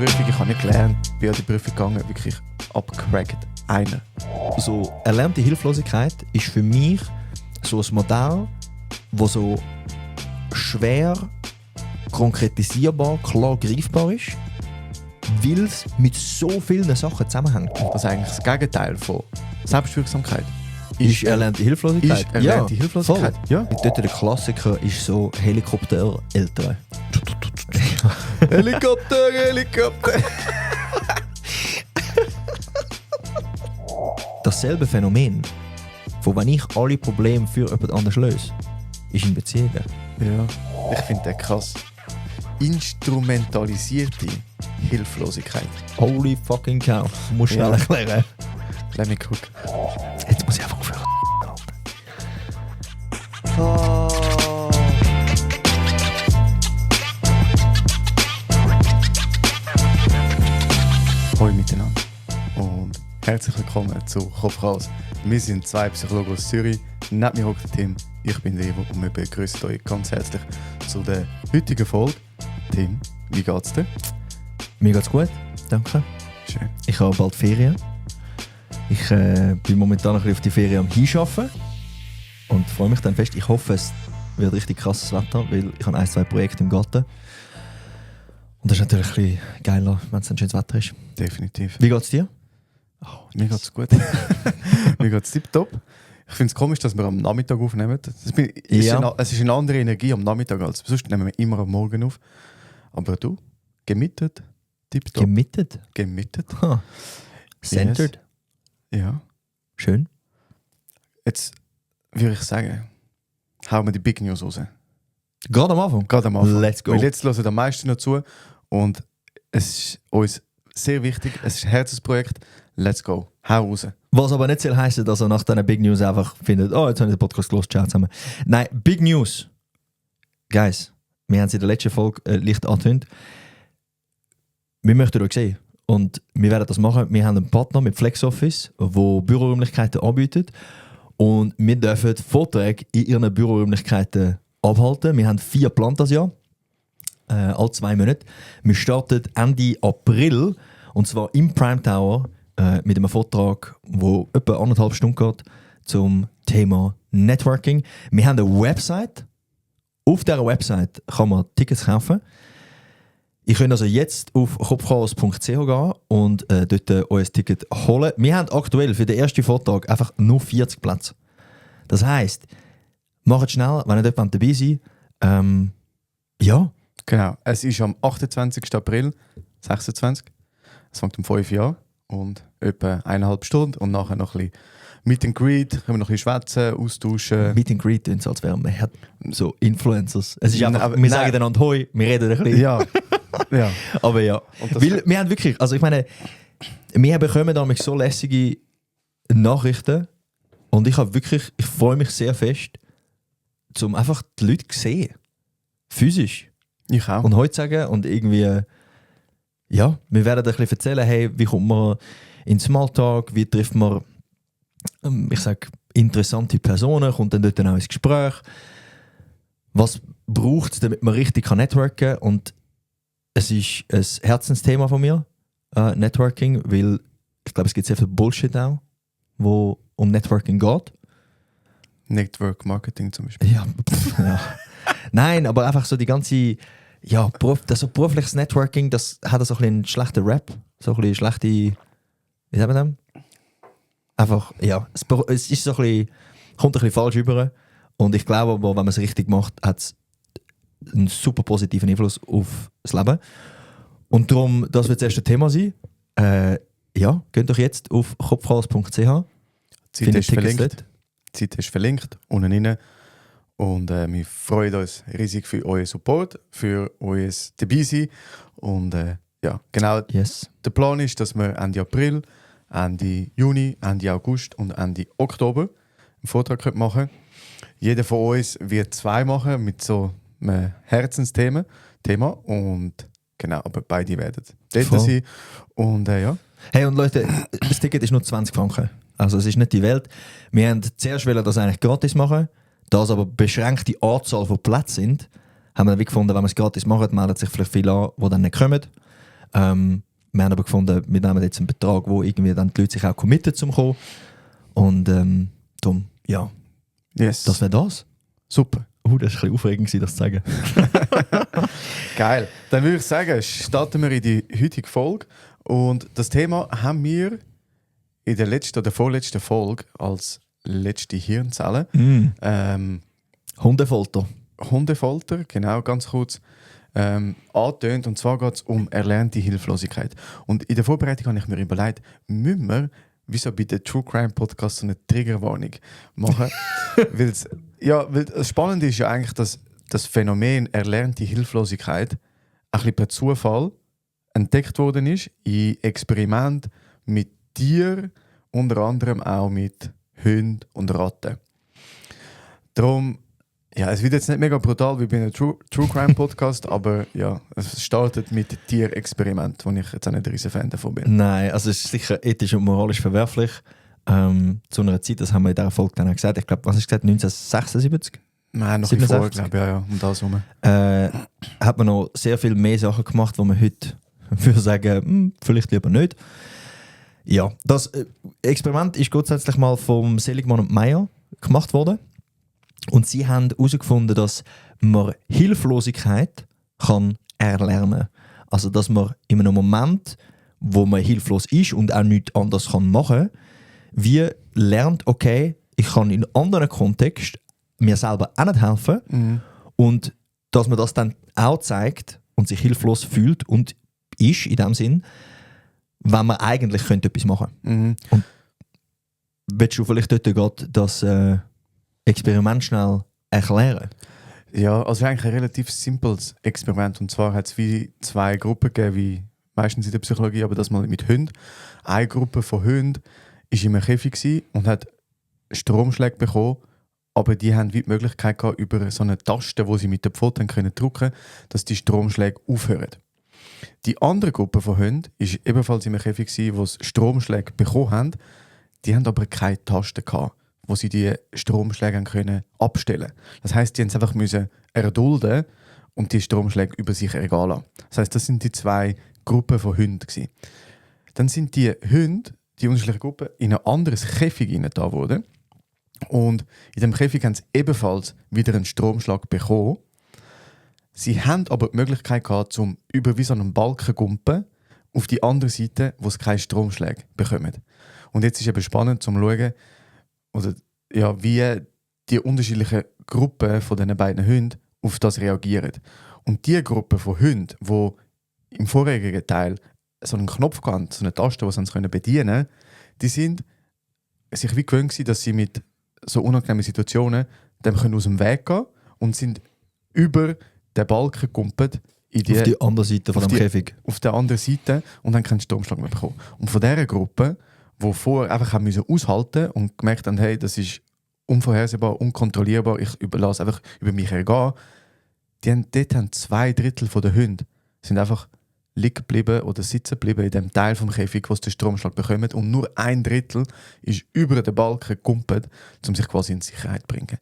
Prüfung, ich habe nicht gelernt, bin an die Prüfung gegangen, wirklich abgecrackt. Einer. So, erlernte Hilflosigkeit ist für mich so ein Modell, das so schwer konkretisierbar, klar greifbar ist, weil es mit so vielen Sachen zusammenhängt. Das ist eigentlich das Gegenteil von Selbstwirksamkeit. Ist erlernte Hilflosigkeit. Ist erlernte Hilflosigkeit. Voll. Ja. Und dort der Klassiker ist so Helikopter-Eltern. Helikopter! Dasselbe Phänomen, von wenn ich alle Probleme für jemand anderes löse, ist in Beziehungen. Ja, ich finde das krass. Instrumentalisierte Hilflosigkeit. Holy fucking cow. Du musst schnell erklären. Lass mich gucken. Jetzt muss ich einfach aufhören. Hallo miteinander und herzlich willkommen zu Kopf raus. Wir sind zwei Psychologen aus Zürich. Neben mir hockt der Tim, ich bin der Ivo und wir begrüßen euch ganz herzlich zu der heutigen Folge. Tim, wie geht's dir? Mir geht's gut, danke. Schön. Ich habe bald Ferien. Ich bin momentan ein bisschen auf die Ferien am Hinschaffen und freue mich dann fest. Ich hoffe, es wird richtig krasses Wetter, weil ich habe 1-2 Projekte im Garten. Und das ist natürlich ein bisschen geiler, wenn es ein schönes Wetter ist. Definitiv. Wie geht's dir? Oh, mir geht's gut. Mir geht's tipptopp. Ich finde es komisch, dass wir am Nachmittag aufnehmen. Es ist eine andere Energie am Nachmittag als sonst nehmen wir immer am Morgen auf. Aber du, gemittet, tipptopp. Gemittet? Gemittet. Huh. Centered? Yes. Ja. Schön. Jetzt würde ich sagen, hauen wir die Big News raus. Gerade am Anfang? Gerade am Anfang. Let's go. Weil jetzt hören am meisten noch zu und es ist uns sehr wichtig, es ist ein Herzensprojekt. Let's go. Hau raus. Was aber nicht soll heissen, dass er nach diesen Big News einfach findet, oh, jetzt habe ich den Podcast gelesen, ciao zusammen. Nein, Big News. Guys, wir haben es in der letzten Folge leicht angetönt. Wir möchten euch sehen. Und wir werden das machen. Wir haben einen Partner mit FlexOffice, der Büroräumlichkeiten anbietet. Und wir dürfen Vorträge in ihren Büroräumlichkeiten abhalten. Wir haben 4 geplant das Jahr. Alle 2 Monate. Wir starten Ende April. Und zwar im Prime Tower mit einem Vortrag, der etwa 1,5 Stunden geht, zum Thema Networking. Wir haben eine Website. Auf dieser Website kann man Tickets kaufen. Ihr könnt also jetzt auf kopfchaos.ch gehen und dort euer Ticket holen. Wir haben aktuell für den ersten Vortrag einfach nur 40 Plätze. Das heisst, macht schnell, wenn ihr dort dabei seid. Ja. Genau. Es ist am 28. April 26. Es fängt um 5 Uhr an und etwa 1,5 Stunden und nachher noch ein bisschen Meet and Greet, können wir noch ein bisschen schwätzen, austauschen. Meet and Greet klingt so, als wären wir so Influencers. Es ist einfach, wir nein. sagen einander Hoi, wir reden ein bisschen. Ja. Ja. Aber ja. Weil wir haben wirklich, also ich meine, wir bekommen damit so lässige Nachrichten und ich freue mich sehr fest, um einfach die Leute zu sehen. Physisch. Ich auch. Und heute sagen und irgendwie, ja, wir werden ein bisschen erzählen, hey, wie kommt man in Smalltalk, wie trifft man, ich sage, interessante Personen, kommt dann dort auch ins Gespräch. Was braucht es, damit man richtig networken kann? Und es ist ein Herzensthema von mir, Networking, weil ich glaube, es gibt sehr viel Bullshit auch, wo um Networking geht. Network Marketing zum Beispiel. Ja, ja. Nein, aber einfach so die ganze, ja, das so berufliches Networking, das hat so ein bisschen einen schlechten Rap, so ein bisschen schlechte, wie sagen wir das? Einfach, ja, es ist so ein bisschen, kommt ein bisschen falsch rüber und ich glaube aber, wenn man es richtig macht, hat es einen super positiven Einfluss auf das Leben. Und darum, das wird das erste Thema sein. Ja, geht doch jetzt auf kopfchaos.ch. Zeit ist verlinkt. Zeit ist verlinkt, unten rein. Und wir freuen uns riesig für euren Support, für euer Dabeisein. Und ja, genau. Yes. Der Plan ist, dass wir Ende April, Ende Juni, Ende August und Ende Oktober einen Vortrag machen können. Jeder von uns wird 2 machen mit so einem Herzensthema. Und genau, aber beide werden dort sein. Und ja. Hey, und Leute, das Ticket ist nur 20 Franken. Also es ist nicht die Welt. Wir haben zuerst das eigentlich gratis machen. Da es aber beschränkte Anzahl von Plätzen sind, haben wir dann gefunden, wenn wir es gratis machen, melden sich vielleicht viele an, die dann nicht kommen. Wir haben aber gefunden, wir nehmen jetzt einen Betrag, wo irgendwie dann die Leute sich auch committen zum kommen. Und darum, ja, Yes. das wäre das. Super. Das war ein bisschen aufregend, das zu sagen. Geil. Dann würde ich sagen, starten wir in die heutige Folge. Und das Thema haben wir in der letzten oder vorletzten Folge als letzte Hirnzelle. Hundefolter. Hundefolter, genau, ganz kurz angetönt. Und zwar geht es um erlernte Hilflosigkeit. Und in der Vorbereitung habe ich mir überlegt, müssen wir, wie so bei den True Crime Podcasts, so eine Triggerwarnung machen? weil das Spannende ist ja eigentlich, dass das Phänomen erlernte Hilflosigkeit ein bisschen per Zufall entdeckt worden ist in Experimenten mit Tieren, unter anderem auch mit Hunden und Ratten. Darum, ja, es wird jetzt nicht mega brutal wie bei einem True Crime Podcast, aber ja, es startet mit Tierexperiment, wo ich jetzt auch nicht ein riesen Fan davon bin. Nein, also es ist sicher ethisch und moralisch verwerflich. Zu einer Zeit, das haben wir in dieser Folge dann auch gesagt, ich glaube, was hast du gesagt, 1976? Nein, noch 67? vorher, glaube ich, ja, um das herum. Hat man noch sehr viel mehr Sachen gemacht, wo man heute würde sagen, vielleicht lieber nicht. Ja, das Experiment ist grundsätzlich mal vom Seligman und Meyer gemacht worden. Und sie haben herausgefunden, dass man Hilflosigkeit kann erlernen. Also, dass man in einem Moment, wo man hilflos ist und auch nichts anderes machen kann, wie lernt, okay, ich kann in anderen Kontext mir selber auch nicht helfen. Mhm. Und dass man das dann auch zeigt und sich hilflos fühlt und ist in dem Sinn, wenn man eigentlich könnte etwas machen könnte. Mhm. Und willst du vielleicht dort gerade das Experiment schnell erklären? Ja, also eigentlich ein relativ simples Experiment. Und zwar hat es wie zwei Gruppen gegeben, wie meistens in der Psychologie, aber das mal mit Hunden. Eine Gruppe von Hunden war in einem Käfig gewesen und hat Stromschläge bekommen, aber die haben wie die Möglichkeit gehabt, über so eine Taste, wo sie mit den Pfoten können drücken, dass die Stromschläge aufhören. Die andere Gruppe von Hunden war ebenfalls in einem Käfig gewesen, wo sie Stromschläge bekommen haben. Die haben aber keine Taste gehabt, wo sie die Stromschläge haben können abstellen. Das heisst, die haben es einfach müssen erdulden und die Stromschläge über sich ergehen lassen. Das heisst, das sind die zwei Gruppen von Hunden gewesen. Dann sind die Hunde, die unterschiedlichen Gruppen, in ein anderes Käfig hineingetan worden. Und in dem Käfig haben sie ebenfalls wieder einen Stromschlag bekommen. Sie haben aber die Möglichkeit gehabt, zum über wie so einen Balken gumpen auf die andere Seite, wo es keine Stromschläge bekommen. Und jetzt ist eben spannend, zum schauen, oder, ja, wie die unterschiedlichen Gruppen von diesen beiden Hunden auf das reagieren. Und die Gruppe von Hunden, die im vorherigen Teil so einen Knopf hatten, so eine Taste, die sie bedienen können, die sind sich wie gewöhnt gewesen, dass sie mit so unangenehmen Situationen dem können aus dem Weg gehen und sind über den Balken gegumpelt Auf die andere Seite von dem Käfig. Auf der anderen Seite und dann keinen Stromschlag mehr bekommen. Und von dieser Gruppe, die vorher einfach haben müssen aushalten und gemerkt haben, hey, das ist unvorhersehbar, unkontrollierbar, ich lasse einfach über mich ergehen, dort haben 2/3 der Hunde sind einfach liegen geblieben oder sitzen geblieben in dem Teil vom Käfig, wo sie den Stromschlag bekommen, und nur 1/3 ist über den Balken gekumpelt, um sich quasi in Sicherheit zu bringen.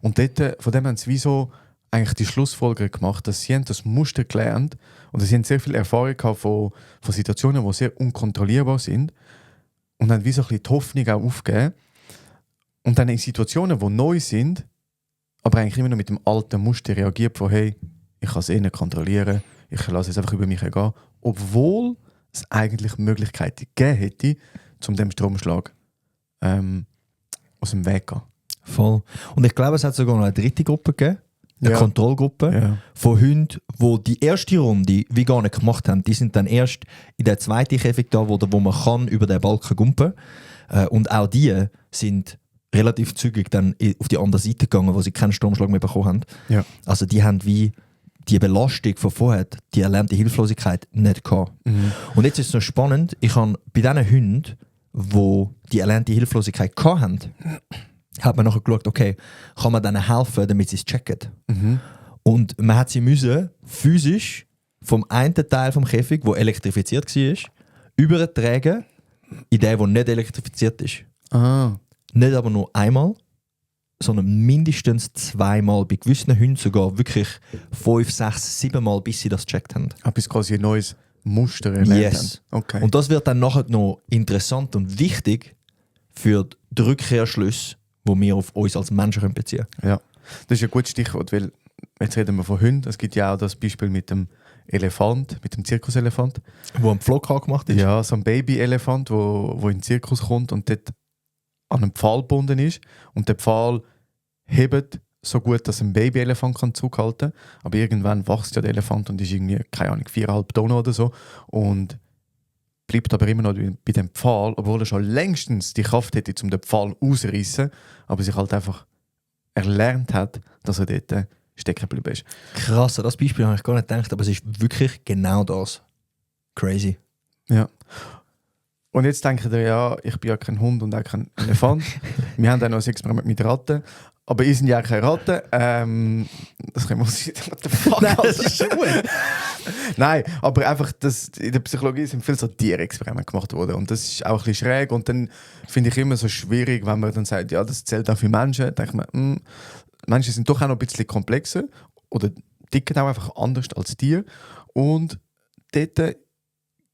Und dort, von dem haben sie wie so eigentlich die Schlussfolgerung gemacht, dass sie das Muster gelernt und sie haben sehr viel Erfahrung gehabt von Situationen, die sehr unkontrollierbar sind, und haben wie so ein bisschen die Hoffnung auch aufgegeben. Und dann in Situationen, die neu sind, aber eigentlich immer noch mit dem alten Muster reagiert, von hey, ich kann es eh nicht kontrollieren, ich lasse es einfach über mich ergehen, obwohl es eigentlich Möglichkeiten gegeben hätte, um dem Stromschlag aus dem Weg zu gehen. Voll. Und ich glaube, es hat sogar noch eine dritte Gruppe gegeben, eine Kontrollgruppe von Hunden, die die erste Runde wie gar nicht gemacht haben. Die sind dann erst in der zweiten Käfig da, wo man kann über den Balken gumpen. Und auch die sind relativ zügig dann auf die andere Seite gegangen, wo sie keinen Stromschlag mehr bekommen haben. Ja. Also die haben wie die Belastung von vorher, die erlernte Hilflosigkeit, nicht gehabt. Mhm. Und jetzt ist es noch spannend, ich habe bei diesen Hunden, die die erlernte Hilflosigkeit gehabt haben, hat man nachher geschaut, okay, kann man denen helfen, damit sie es checken. Mhm. Und man hat sie müssen physisch vom einen Teil vom Käfig, der elektrifiziert war, übertragen in den, der nicht elektrifiziert ist. Ah. Nicht aber nur einmal, sondern mindestens 2-mal, bei gewissen Hunden sogar wirklich 5, 6, 7 Mal, bis sie das gecheckt haben. Bis quasi ein neues Muster erlernt Yes. haben. Okay. Und das wird dann nachher noch interessant und wichtig für die Rückkehrschlüsse, die wir auf uns als Menschen beziehen können. Ja, das ist ein gutes Stichwort, weil jetzt reden wir von Hunden. Es gibt ja auch das Beispiel mit dem Elefant, mit dem Zirkuselefant. Wo ein Pflock gemacht ist. Ja, so ein Baby-Elefant, wo in den Zirkus kommt und dort an einen Pfahl gebunden ist. Und der Pfahl hebt so gut, dass ein Baby-Elefant kann zurückhalten kann. Aber irgendwann wächst ja der Elefant und ist irgendwie, keine Ahnung, 4,5 Tonnen oder so. Und bleibt aber immer noch bei dem Pfahl, obwohl er schon längstens die Kraft hätte, um den Pfahl auszureißen, aber sich halt einfach erlernt hat, dass er dort stecken geblieben ist. Krass, an das Beispiel habe ich gar nicht gedacht, aber es ist wirklich genau das. Crazy. Ja. Und jetzt denkt ihr, ja, ich bin ja kein Hund und auch kein Elefant. Wir haben auch noch ein Experiment mit Ratten. Aber ihr sind ja keine Ratten. Das können wir uns... What the fuck? Nein, das ist schon gut. Nein, aber einfach, in der Psychologie sind viele so Tierexperimente gemacht worden. Und das ist auch ein bisschen schräg. Und dann finde ich immer so schwierig, wenn man dann sagt, ja, das zählt auch für Menschen. Dann denke ich mir, Menschen sind doch auch noch ein bisschen komplexer oder ticken auch einfach anders als Tiere. Und dort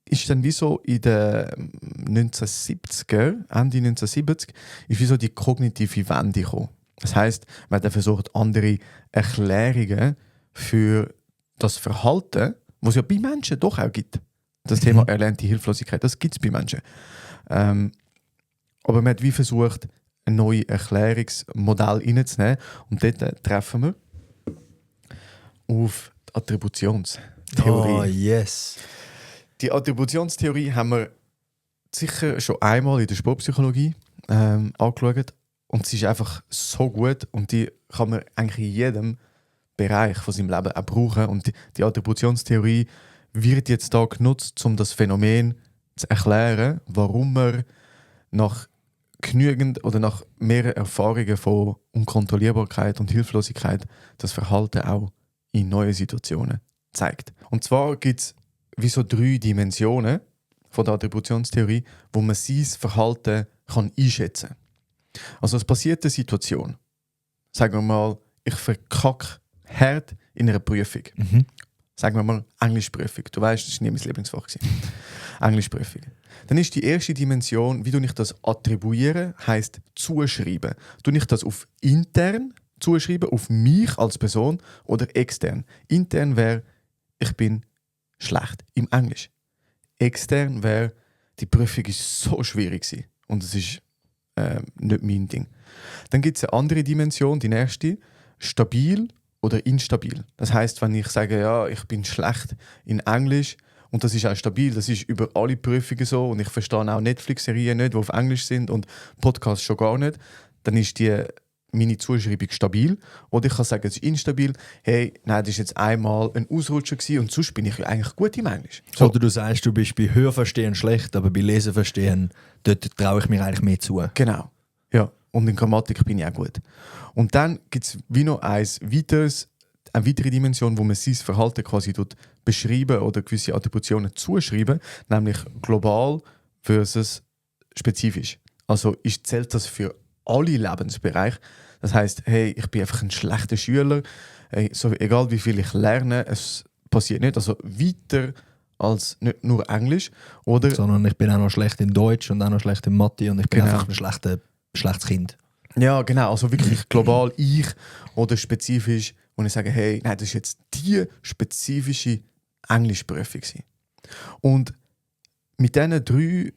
ist dann wie so in den 1970er, Ende 1970, ist wie so die kognitive Wende gekommen. Das heisst, man hat versucht, andere Erklärungen für das Verhalten, was es ja bei Menschen doch auch gibt. Das Thema erlernte Hilflosigkeit, das gibt es bei Menschen. Aber man hat wie versucht, ein neues Erklärungsmodell reinzunehmen. Und dort treffen wir auf die Attributionstheorie. Oh, yes. Die Attributionstheorie haben wir sicher schon einmal in der Sportpsychologie angeschaut. Und sie ist einfach so gut und die kann man eigentlich in jedem Bereich von seinem Leben auch brauchen. Und die Attributionstheorie wird jetzt da genutzt, um das Phänomen zu erklären, warum man nach genügend oder nach mehreren Erfahrungen von Unkontrollierbarkeit und Hilflosigkeit das Verhalten auch in neuen Situationen zeigt. Und zwar gibt es wie so 3 Dimensionen von der Attributionstheorie, wo man sein Verhalten kann einschätzen kann. Also es passiert eine Situation. Sagen wir mal, ich verkacke hart in einer Prüfung. Sagen wir mal Englischprüfung. Du weißt, das war nie mein Lieblingsfach. Englischprüfung. Dann ist die erste Dimension, wie du ich das attribuieren, heisst zuschreiben. Du ich das auf intern zuschreiben, auf mich als Person oder extern. Intern wäre, ich bin schlecht im Englisch. Extern wäre, die Prüfung ist so schwierig gewesen und es ist nicht mein Ding. Dann gibt es eine andere Dimension, die nächste, stabil oder instabil. Das heißt, wenn ich sage, ja, ich bin schlecht in Englisch und das ist auch stabil, das ist über alle Prüfungen so und ich verstehe auch Netflix-Serien nicht, die auf Englisch sind und Podcasts schon gar nicht, dann ist meine Zuschreibung stabil. Oder ich kann sagen, es ist instabil. Hey, nein, das war jetzt einmal ein Ausrutscher gewesen und sonst bin ich ja eigentlich gut im Englisch. So. Oder du sagst, du bist bei Hörverstehen schlecht, aber bei Leseverstehen, dort traue ich mir eigentlich mehr zu. Genau. Ja, und in Grammatik bin ich auch gut. Und dann gibt es wie noch eine weitere Dimension, wo man sein Verhalten quasi beschreiben oder gewisse Attributionen zuschreiben, nämlich global versus spezifisch. Also zählt das für alle Lebensbereiche. Das heisst, hey, ich bin einfach ein schlechter Schüler. Hey, so, egal wie viel ich lerne, es passiert nicht. Also weiter als nicht nur Englisch. Oder sondern ich bin auch noch schlecht in Deutsch und auch noch schlecht in Mathe und ich bin Genau. einfach ein schlechtes Kind. ja, genau. Also wirklich global ich oder spezifisch, wo ich sage, hey, nein, das ist jetzt die spezifische Englischprüfung gewesen. Und mit diesen 3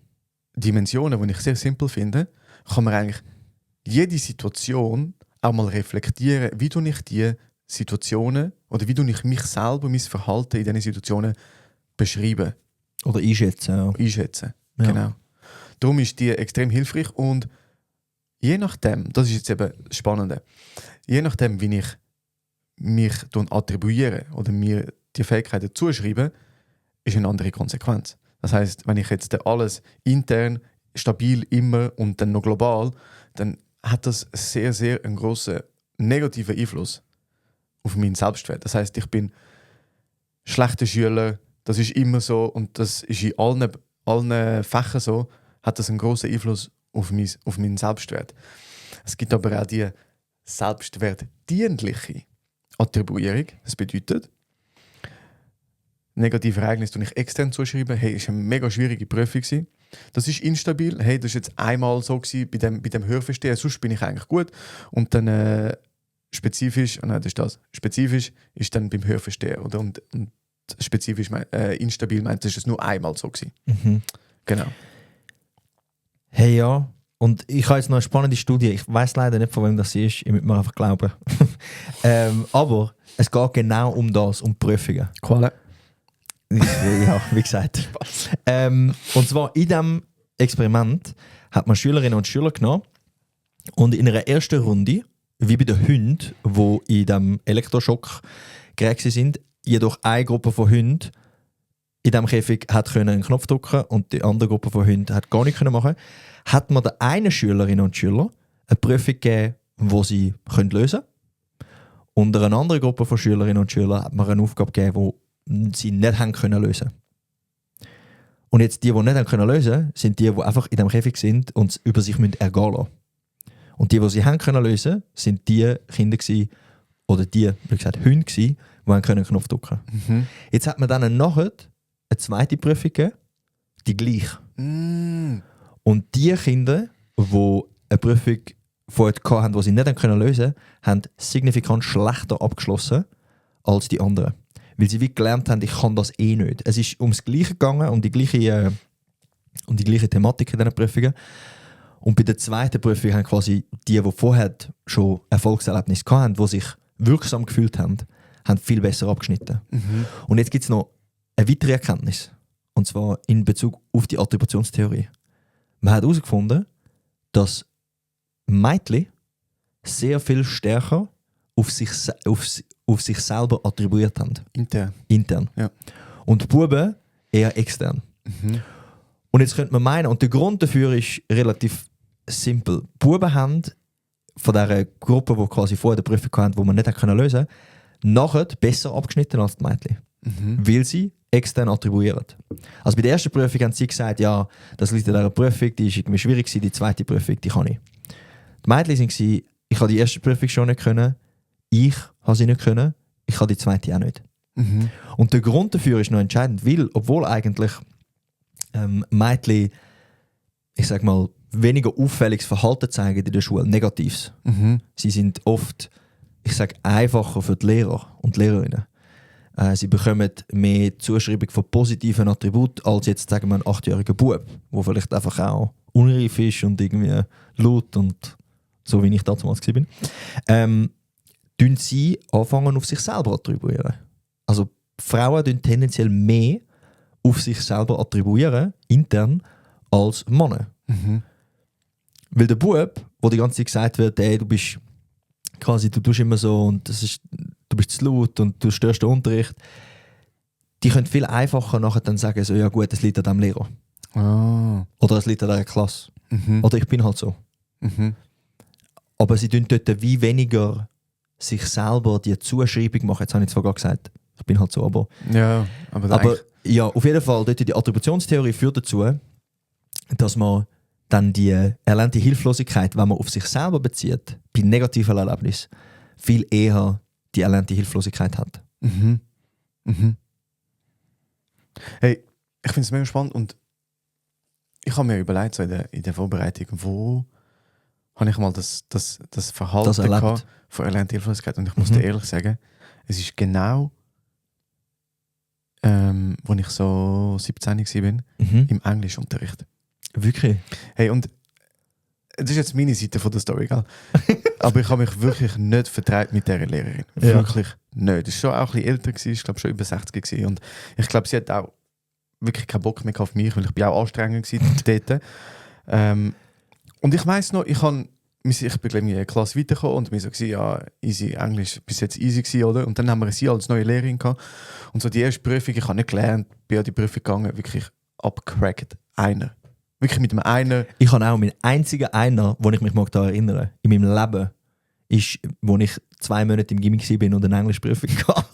Dimensionen, die ich sehr simpel finde, kann man eigentlich jede Situation auch mal reflektieren, wie du ich die Situationen oder wie du ich mich selber, mein Verhalten in diesen Situationen beschreiben, Oder einschätzen. Ja. einschätzen. Ja. Genau. Darum ist die extrem hilfreich und je nachdem, das ist jetzt eben das Spannende, je nachdem, wie ich mich attribuiere oder mir die Fähigkeiten zuschreibe, ist eine andere Konsequenz. Das heißt, wenn ich jetzt alles intern, stabil immer und dann noch global, dann hat das sehr, sehr einen grossen negativen Einfluss auf meinen Selbstwert. Das heißt, ich bin schlechter Schüler, das ist immer so und das ist in allen Fächern so, hat das einen grossen Einfluss auf meinen Selbstwert. Es gibt aber auch die selbstwertdienliche Attribuierung. Das bedeutet, negative Ereignis ich extern zuschreiben. Hey, ist eine mega schwierige Prüfung gewesen. Das ist instabil. Hey, das ist jetzt einmal so gewesen bei dem Hörverstehen. Sonst bin ich eigentlich gut. Und dann spezifisch, nein, das ist das. Spezifisch ist dann beim Hörverstehen, oder? Und spezifisch instabil meint, das ist nur einmal so gewesen. Mhm. Genau. Hey, ja. Und ich habe jetzt noch eine spannende Studie. Ich weiß leider nicht, von wem das ist. Ich muss mir einfach glauben. Aber es geht genau um das, um Prüfungen. Qual? Ja, wie gesagt. Und zwar in diesem Experiment hat man Schülerinnen und Schüler genommen und in einer ersten Runde, wie bei den Hunden, die in diesem Elektroschock gerät sind, jedoch eine Gruppe von Hunden in diesem Käfig hat einen Knopf drücken und die andere Gruppe von Hunden hat gar nichts machen, hat man den einen Schülerinnen und Schüler eine Prüfung gegeben, die sie lösen können. Und einer anderen Gruppe von Schülerinnen und Schülern hat man eine Aufgabe gegeben, die sie nicht haben können lösen. Und jetzt die nicht haben können lösen, sind die einfach in diesem Käfig sind und es über sich ergehen lassen. Und die sie haben können lösen, sind die Kinder gewesen, oder die, wie gesagt, Hunde gewesen, die einen Knopf drücken können. Mhm. Jetzt hat man dann nachher eine zweite Prüfung gegeben, die gleich. Mm. Und die Kinder, die eine Prüfung vorher hatten, die sie nicht lösen können, haben signifikant schlechter abgeschlossen als die anderen. Weil sie wie gelernt haben, ich kann das eh nicht. Es ist ums Gleiche gegangen, um die gleiche Thematik in diesen Prüfungen. Und bei der zweiten Prüfung haben quasi die vorher schon Erfolgserlebnisse hatten, die sich wirksam gefühlt haben viel besser abgeschnitten. Mhm. Und jetzt gibt es noch eine weitere Erkenntnis. Und zwar in Bezug auf die Attributionstheorie. Man hat herausgefunden, dass Mädchen sehr viel stärker auf sich selber attribuiert haben. Intern. Ja. Und die Buben eher extern. Mhm. Und jetzt könnte man meinen, und der Grund dafür ist relativ simpel. Die Buben haben von dieser Gruppe, die quasi vorher die Prüfung hatten, die man nicht lösen konnte, nachher besser abgeschnitten als die Mädchen. Mhm. Weil sie extern attribuieren. Also bei der ersten Prüfung haben sie gesagt, ja, das liegt an dieser Prüfung, die ist irgendwie schwierig gewesen, die zweite Prüfung, die kann ich. Die Mädchen waren, ich habe die erste Prüfung schon nicht können, ich habe sie nicht können, ich habe die zweite auch nicht. Mhm. Und der Grund dafür ist noch entscheidend, weil, obwohl eigentlich Mädchen, ich sag mal, weniger auffälliges Verhalten zeigen in der Schule, Negatives. Mhm. Sie sind oft, ich sage, einfacher für die Lehrer und die Lehrerinnen. Sie bekommen mehr Zuschreibung von positiven Attributen als jetzt, sagen wir, ein 8-jähriger Bub, der vielleicht einfach auch unreif ist und irgendwie laut und so, wie ich damals war. Tun sie anfangen, auf sich selber attribuieren. Also Frauen tun tendenziell mehr auf sich selber attribuieren, intern, als Männer. Mhm. Weil der Bub, wo die ganze Zeit gesagt wird, ey, du bist quasi, du tust immer so und du bist zu laut und du störst den Unterricht, die können viel einfacher nachher dann sagen, so, ja gut, es liegt an dem Lehrer. Ah. Oder es liegt an dieser Klasse. Mhm. Oder ich bin halt so. Mhm. Aber sie tun dort wie weniger sich selber die Zuschreibung machen. Jetzt habe ich zwar gerade gesagt, ich bin halt so, aber Ja, aber ja, auf jeden Fall, dort die Attributionstheorie führt dazu, dass man dann die erlernte Hilflosigkeit, wenn man auf sich selber bezieht, bei negativen Erlebnissen, viel eher die erlernte Hilflosigkeit hat. Mhm. Mhm. Hey, ich finde es mega spannend und ich habe mir überlegt, so in der Vorbereitung, wo habe ich mal das Verhalten Das erlebt. gehabt von erlernter Hilflosigkeit und ich muss dir ehrlich sagen, es ist genau, als ich so 17 war, im Englischunterricht. Wirklich? Hey, und das ist jetzt meine Seite von der Story, gell? Aber ich habe mich wirklich nicht vertraut mit dieser Lehrerin. Ja. Wirklich nicht. Das war schon auch ein bisschen älter, gewesen, ich glaube schon über 60 gewesen. Und ich glaube, sie hat auch wirklich keinen Bock mehr auf mich, weil ich bin auch anstrengend war dort. Und ich weiss noch, ich bin in die Klasse weitergekommen und mir so gesagt, ja, easy, Englisch bis jetzt easy gewesen, oder? Und dann haben wir sie als neue Lehrerin gehabt. Und so die erste Prüfung, ich habe nicht gelernt, bin an die Prüfung gegangen, wirklich abgecrackt. Einer. Wirklich mit dem einen. Ich habe auch meinen einzigen Einer, wo ich mich mag daran erinnere, in meinem Leben, ist, wo ich 2 Monate im Gimmi war und eine Englischprüfung hatte.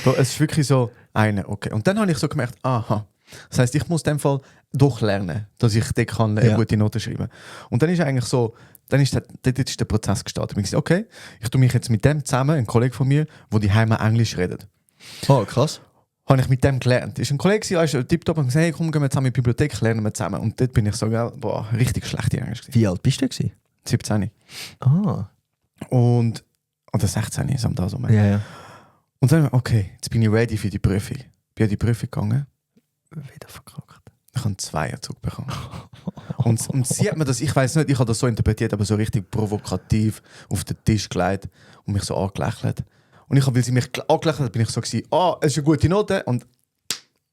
Bro, es ist wirklich so einer, okay. Und dann habe ich so gemerkt, aha. Das heisst, ich muss in dem Fall doch lernen, dass ich dort kann eine gute Note schreiben. Und dann ist eigentlich so, dort ist der Prozess gestartet. Ich gesagt, okay, ich tue mich jetzt mit dem zusammen, ein Kollege von mir, der die Heime Englisch redet. Oh, krass. habe ich mit dem gelernt. Ist ein Kollege, er ist tiptop und gesagt, hey, komm, gehen wir zusammen in die Bibliothek, lernen wir zusammen. Und dort bin ich so, boah, richtig schlecht in Englisch gewesen. Wie alt bist du gewesen? 17. Ah. Oder 16 ist am da so. Ja. Und dann, okay, jetzt bin ich ready für die Prüfung. Bin an die Prüfung gegangen. Wieder verkackt. Ich habe einen Zweierzug bekommen. und sie hat mir das, ich weiß nicht, ich habe das so interpretiert, aber so richtig provokativ auf den Tisch gelegt und mich so angelächelt. Und ich habe, weil sie mich angelächelt hat, bin ich so gewesen, es ist eine gute Note und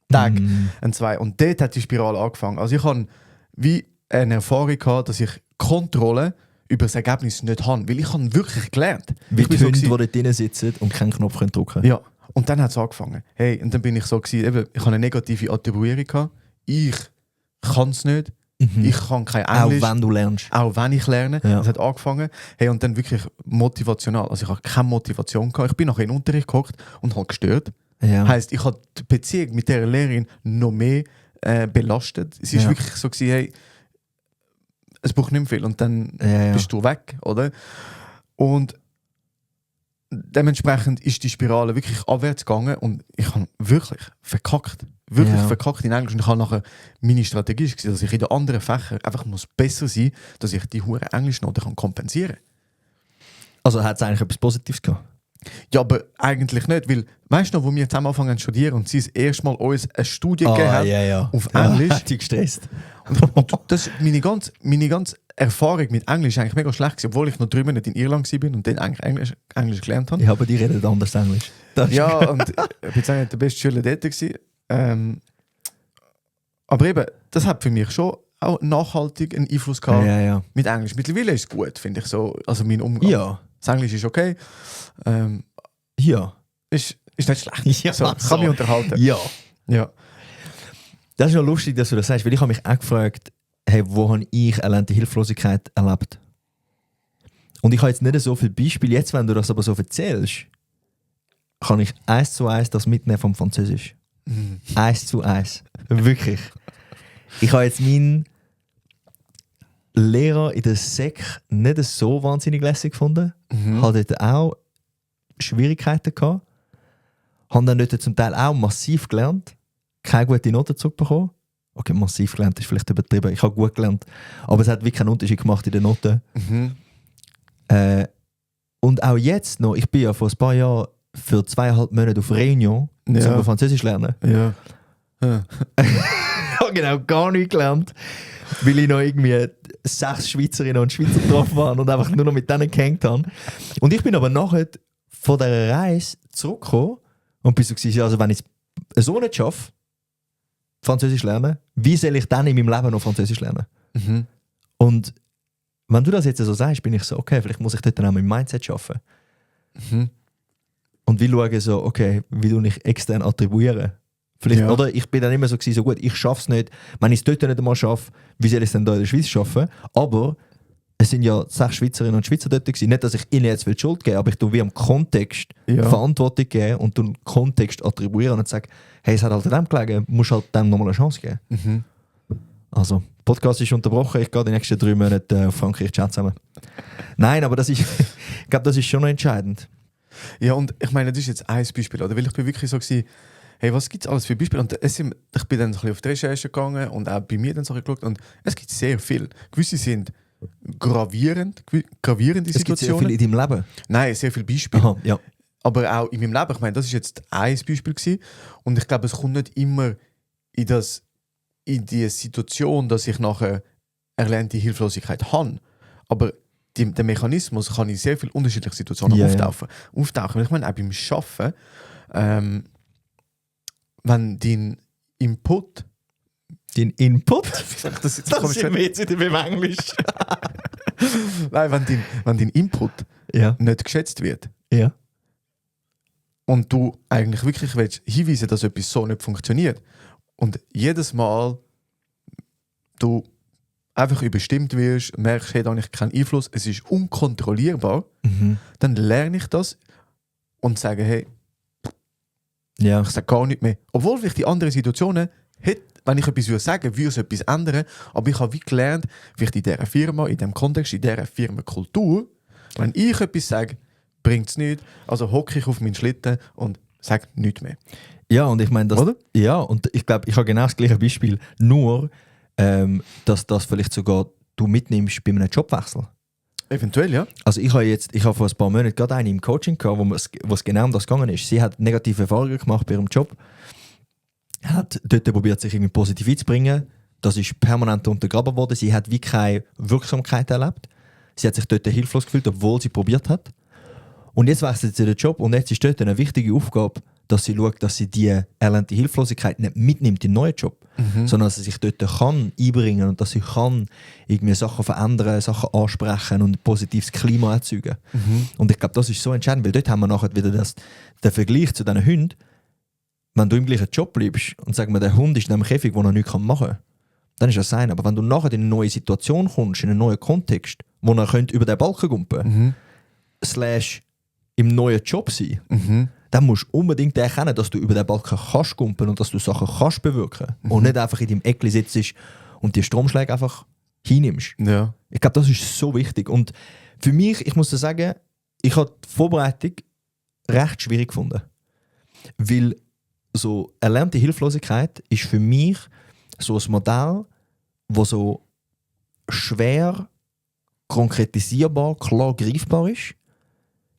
Tag, ein 2. Und dort hat die Spirale angefangen. Also ich habe wie eine Erfahrung gehabt, dass ich Kontrolle über das Ergebnis nicht habe, weil ich habe wirklich gelernt. Wie Ich die bin Hunde, so die dort drinnen sitzen und keinen Knopf drücken können. ja, und dann hat es angefangen. Hey, und dann bin ich so gewesen, eben, ich habe eine negative Attribuierung gehabt. Ich kann es nicht. Ich kann kein Englisch. Auch wenn du lernst. Auch wenn ich lerne. Ja. Es hat angefangen. Hey, und dann wirklich motivational. Also ich habe keine Motivation gehabt. Ich bin nachher in den Unterricht gehockt und habe gestört. Ja. Heisst, ich habe die Beziehung mit dieser Lehrerin noch mehr belastet. Es ist wirklich so gewesen, hey, es braucht nicht mehr viel und dann bist du weg, oder? Und dementsprechend ist die Spirale wirklich abwärts gegangen und ich habe wirklich verkackt. Wirklich verkackt in Englisch. Und ich habe nachher meine Strategie gesehen, dass ich in den anderen Fächern einfach muss besser sein, dass ich die hure Englischnoten kann kompensieren. Also hat es eigentlich etwas Positives gehabt? Ja, aber eigentlich nicht, weil, weißt du noch, wo wir zusammen anfangen zu studieren und sie das erste Mal uns eine Studie gegeben hat auf Englisch. Hat dich gestresst. Und das ist meine ganze Erfahrung mit Englisch ist eigentlich mega schlecht gewesen, obwohl ich noch 3 Monate in Irland war und dann eigentlich Englisch gelernt habe. Ja, aber die reden anders Englisch. Ja, und ich bin jetzt nicht der beste Schüler dort gewesen. Aber eben, das hat für mich schon auch nachhaltig einen Einfluss gehabt mit Englisch. Mittlerweile ist es gut, finde ich so. Also mein Umgang. Ja. Das Englisch ist okay. Ja. Ist nicht schlecht. Ja, so, kann mich unterhalten. Ja. Das ist noch lustig, dass du das sagst, weil ich habe mich auch gefragt, hey, wo habe ich erlernte Hilflosigkeit erlebt? Und ich habe jetzt nicht so viele Beispiele. Jetzt, wenn du das aber so erzählst, kann ich 1:1 das mitnehmen vom Französisch. 1:1. Wirklich. Ich habe jetzt meinen Lehrer in der Sek nicht so wahnsinnig lässig gefunden. Habe dort auch Schwierigkeiten gehabt. Habe dann dort zum Teil auch massiv gelernt. Keine gute Noten zurückbekommen. Okay, massiv gelernt ist vielleicht übertrieben. Ich habe gut gelernt. Aber es hat wirklich keinen Unterschied gemacht in den Noten. Und auch jetzt noch, ich bin ja vor ein paar Jahren für 2,5 Monate auf Réunion, um Französisch lernen. Ja. Ich habe genau gar nichts gelernt, weil ich noch irgendwie 6 Schweizerinnen und Schweizer getroffen habe und einfach nur noch mit denen gehängt habe. Und ich bin aber nachher von dieser Reise zurückgekommen und bin so gewesen, also wenn ich es so nicht schaffe, Französisch lernen, wie soll ich dann in meinem Leben noch Französisch lernen? Und wenn du das jetzt so sagst, bin ich so, okay, vielleicht muss ich dort dann auch mit dem Mindset arbeiten. Und wie schauen so, okay, wie du nicht extern attribuieren. Vielleicht, oder? Ich bin dann immer so gewesen, so gut, ich schaffe es nicht. Wenn ich es dort nicht einmal schaffe, wie soll ich es dann da in der Schweiz schaffen? Aber es sind ja 6 Schweizerinnen und Schweizer dort gewesen. Nicht, dass ich ihnen jetzt die Schuld gebe, aber ich tue wie am Kontext Verantwortung geben und den Kontext attribuieren und sage, hey, es hat halt an dem gelegen, musst halt dem nochmal eine Chance geben. Also, Podcast ist unterbrochen, ich gehe die nächsten 3 Monate auf Frankreich chat zusammen. Nein, aber das ist, ich glaube, das ist schon noch entscheidend. Ja, und ich meine, das ist jetzt ein Beispiel, oder? Weil ich bin wirklich so gewesen, hey, was gibt es alles für Beispiele? Und ich bin dann so ein bisschen auf die Recherche gegangen und auch bei mir dann so ein bisschen geschaut und es gibt sehr viel. Gewisse sind gravierende Situationen. Es gibt sehr viel in deinem Leben? Nein, sehr viele Beispiele. Aha, ja. Aber auch in meinem Leben, ich meine, das ist jetzt ein Beispiel gewesen. Und ich glaube, es kommt nicht immer in die Situation, dass ich nachher erlernte Hilflosigkeit habe. Aber der Mechanismus kann in sehr vielen unterschiedlichen Situationen auftauchen. Ich meine, auch beim Arbeiten, wenn dein Input... Dein Input? das sind wir jetzt wieder beim Englisch. Nein, wenn dein Input nicht geschätzt wird und du eigentlich wirklich willst hinweisen, dass etwas so nicht funktioniert und jedes Mal du einfach überstimmt wirst, merkst, hey, da habe ich keinen Einfluss, es ist unkontrollierbar, dann lerne ich das und sage, hey, ich sage gar nicht mehr. Obwohl vielleicht die anderen Situationen, wenn ich etwas sagen würde, würde es etwas ändern, aber ich habe wie gelernt, vielleicht in dieser Firma, in diesem Kontext, in dieser Firmenkultur, wenn ich etwas sage, bringt es nichts, also hocke ich auf meinen Schlitten und Sag nichts mehr. Ja, und ich meine, Oder? Ja, und ich glaube, ich habe genau das gleiche Beispiel, nur, dass das vielleicht sogar du mitnimmst bei einem Jobwechsel. Eventuell, ja. Also ich habe vor ein paar Monaten gerade eine im Coaching gehabt, wo es genau um das gegangen ist. Sie hat negative Erfahrungen gemacht bei ihrem Job, hat dort probiert, sich irgendwie positiv einzubringen. Das ist permanent untergraben worden. Sie hat wie keine Wirksamkeit erlebt. Sie hat sich dort hilflos gefühlt, obwohl sie probiert hat. Und jetzt wechselt sie den Job und jetzt ist dort eine wichtige Aufgabe, dass sie schaut, dass sie die erlernte Hilflosigkeit nicht mitnimmt in den neuen Job, sondern dass sie sich dort kann einbringen und dass sie kann irgendwie Sachen verändern, Sachen ansprechen und ein positives Klima erzeugen. Und ich glaube, das ist so entscheidend, weil dort haben wir nachher wieder den Vergleich zu diesen Hunden. Wenn du im gleichen Job bleibst und sagen wir, der Hund ist in einem Käfig, wo er nichts machen kann, dann ist das sein. Aber wenn du nachher in eine neue Situation kommst, in einen neuen Kontext, wo er über den Balken gumpen / im neuen Job sein, dann musst du unbedingt erkennen, dass du über den Balken kannst gumpen und dass du Sachen kannst bewirken und nicht einfach in deinem Eckli sitzt und die Stromschläge einfach hinnimmst. Ja. Ich glaube, das ist so wichtig. Und für mich, ich muss dir sagen, ich habe die Vorbereitung recht schwierig gefunden. Weil so erlernte Hilflosigkeit ist für mich so ein Modell, das so schwer konkretisierbar, klar greifbar ist,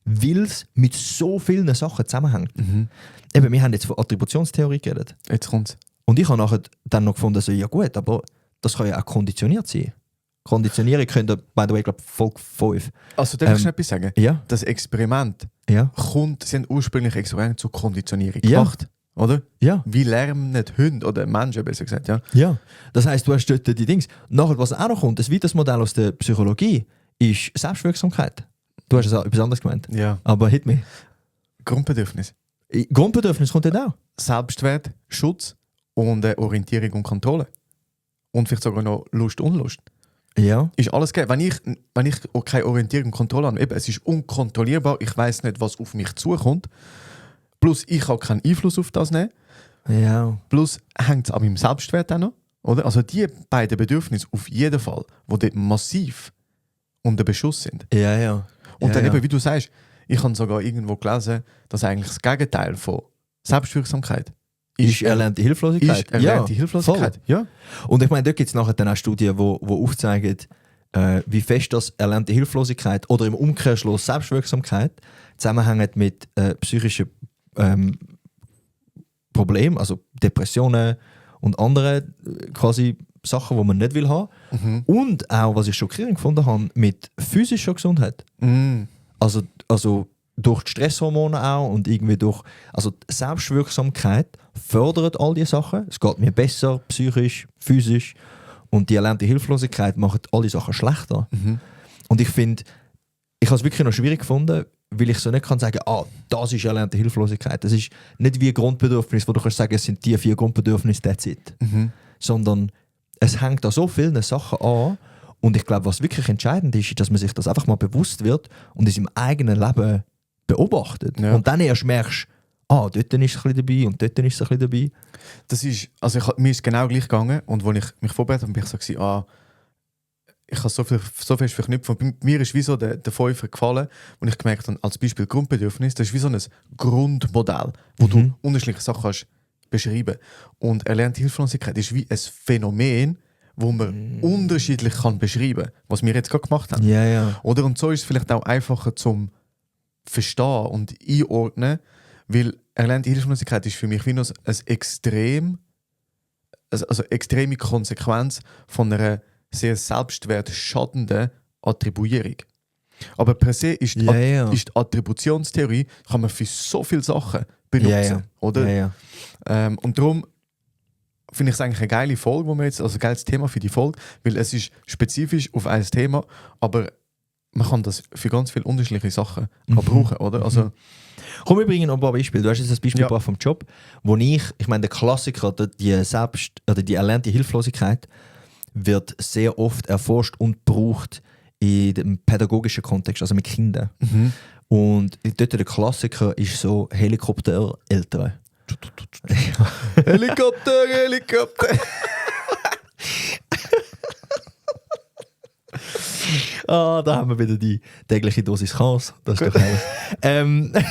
weil es mit so vielen Sachen zusammenhängt. Eben, wir haben jetzt von Attributionstheorie geredet. Jetzt kommt's. Und ich habe nachher dann noch gefunden, so, ja gut, aber das kann ja auch konditioniert sein. Konditionierung könnt ihr, by the way, glaube Folge 5. Also, darf ich noch etwas sagen? Ja. Das Experiment Ja. sie haben ursprünglich Experimente zur Konditionierung Ja. gemacht. Oder? Ja. Wie lernen nicht Hunde oder Menschen, besser gesagt, ja? Ja. Das heisst, du hast dort die Dings. Nachher, was auch noch kommt, das weiteres Modell aus der Psychologie, ist Selbstwirksamkeit. Du hast es auch etwas anderes gemeint. Ja. Aber hit me. Grundbedürfnis. Grundbedürfnis kommt dort auch. Selbstwert, Schutz und Orientierung und Kontrolle. Und vielleicht sogar noch Lust und Unlust. Ja. Ist alles geil. Wenn ich auch keine Orientierung und Kontrolle habe, eben, es ist unkontrollierbar, ich weiß nicht, was auf mich zukommt. Plus, ich habe keinen Einfluss auf das nehmen. Ja. Plus, hängt es an meinem Selbstwert auch noch. Oder? Also die beiden Bedürfnisse auf jeden Fall, die dort massiv unter Beschuss sind. Ja, ja. Und ja, dann ja. eben, wie du sagst, ich habe sogar irgendwo gelesen, dass eigentlich das Gegenteil von Selbstwirksamkeit Ist erlernte Hilflosigkeit. Ist erlernte Hilflosigkeit. Voll. Ja. Und ich meine, dort gibt es nachher dann auch Studien, die aufzeigen, wie fest das erlernte Hilflosigkeit oder im Umkehrschluss Selbstwirksamkeit zusammenhängt mit psychischen Problemen, also Depressionen und andere quasi Sachen, die man nicht will haben. Und auch, was ich schockierend gefunden habe, mit physischer Gesundheit. Also durch die Stresshormone auch und irgendwie durch, also die Selbstwirksamkeit fördert all diese Sachen. Es geht mir besser, psychisch, physisch. Und die erlernte Hilflosigkeit macht all die Sachen schlechter. Und ich finde, ich habe es wirklich noch schwierig gefunden, weil ich so nicht kann sagen, das ist erlernte Hilflosigkeit. Das ist nicht wie ein Grundbedürfnis, wo du kannst sagen, es sind die 4 Grundbedürfnisse, that's it. Sondern es hängt an so vielen Sachen an. Und ich glaube, was wirklich entscheidend ist, dass man sich das einfach mal bewusst wird und in seinem eigenen Leben beobachtet. Ja. Und dann erst merkst, dort ist es ein bisschen dabei und dort ist es ein bisschen dabei. Das ist, also mir ist genau gleich gegangen und als ich mich vorbereitet habe, bin ich so gewesen, ich habe so fest verknüpft. Bei mir ist wie so der Fünfer gefallen, und ich gemerkt habe, als Beispiel Grundbedürfnis, das ist wie so ein Grundmodell, wo du unterschiedliche Sachen kannst beschreiben. Und erlernte Hilflosigkeit ist wie ein Phänomen, wo man unterschiedlich kann beschreiben kann, was wir jetzt gerade gemacht haben. Ja, ja. Oder? Und so ist es vielleicht auch einfacher zum Verstehen und Einordnen, weil erlernte Hilflosigkeit ist für mich wie noch ein extreme Konsequenz von einer sehr selbstwertschadenden Attribuierung. Aber per se ist die, ist die Attributionstheorie, kann man für so viele Sachen benutzen. Oder? Ja, ja. Und darum finde ich es eigentlich eine geile Folge, wo wir jetzt, also ein geiles Thema für die Folge, weil es ist spezifisch auf ein Thema, aber man kann das für ganz viele unterschiedliche Sachen brauchen, oder? Also, komm, wir bringen noch ein paar Beispiele. Du hast jetzt das Beispiel gebracht vom Job, wo ich meine, der Klassiker, die erlernte Hilflosigkeit, wird sehr oft erforscht und gebraucht in dem pädagogischen Kontext, also mit Kindern. Und dort der Klassiker ist so Helikoptereltern. Helikopter! Da haben wir wieder die tägliche Dosis Chaos. Das ist doch herrlich.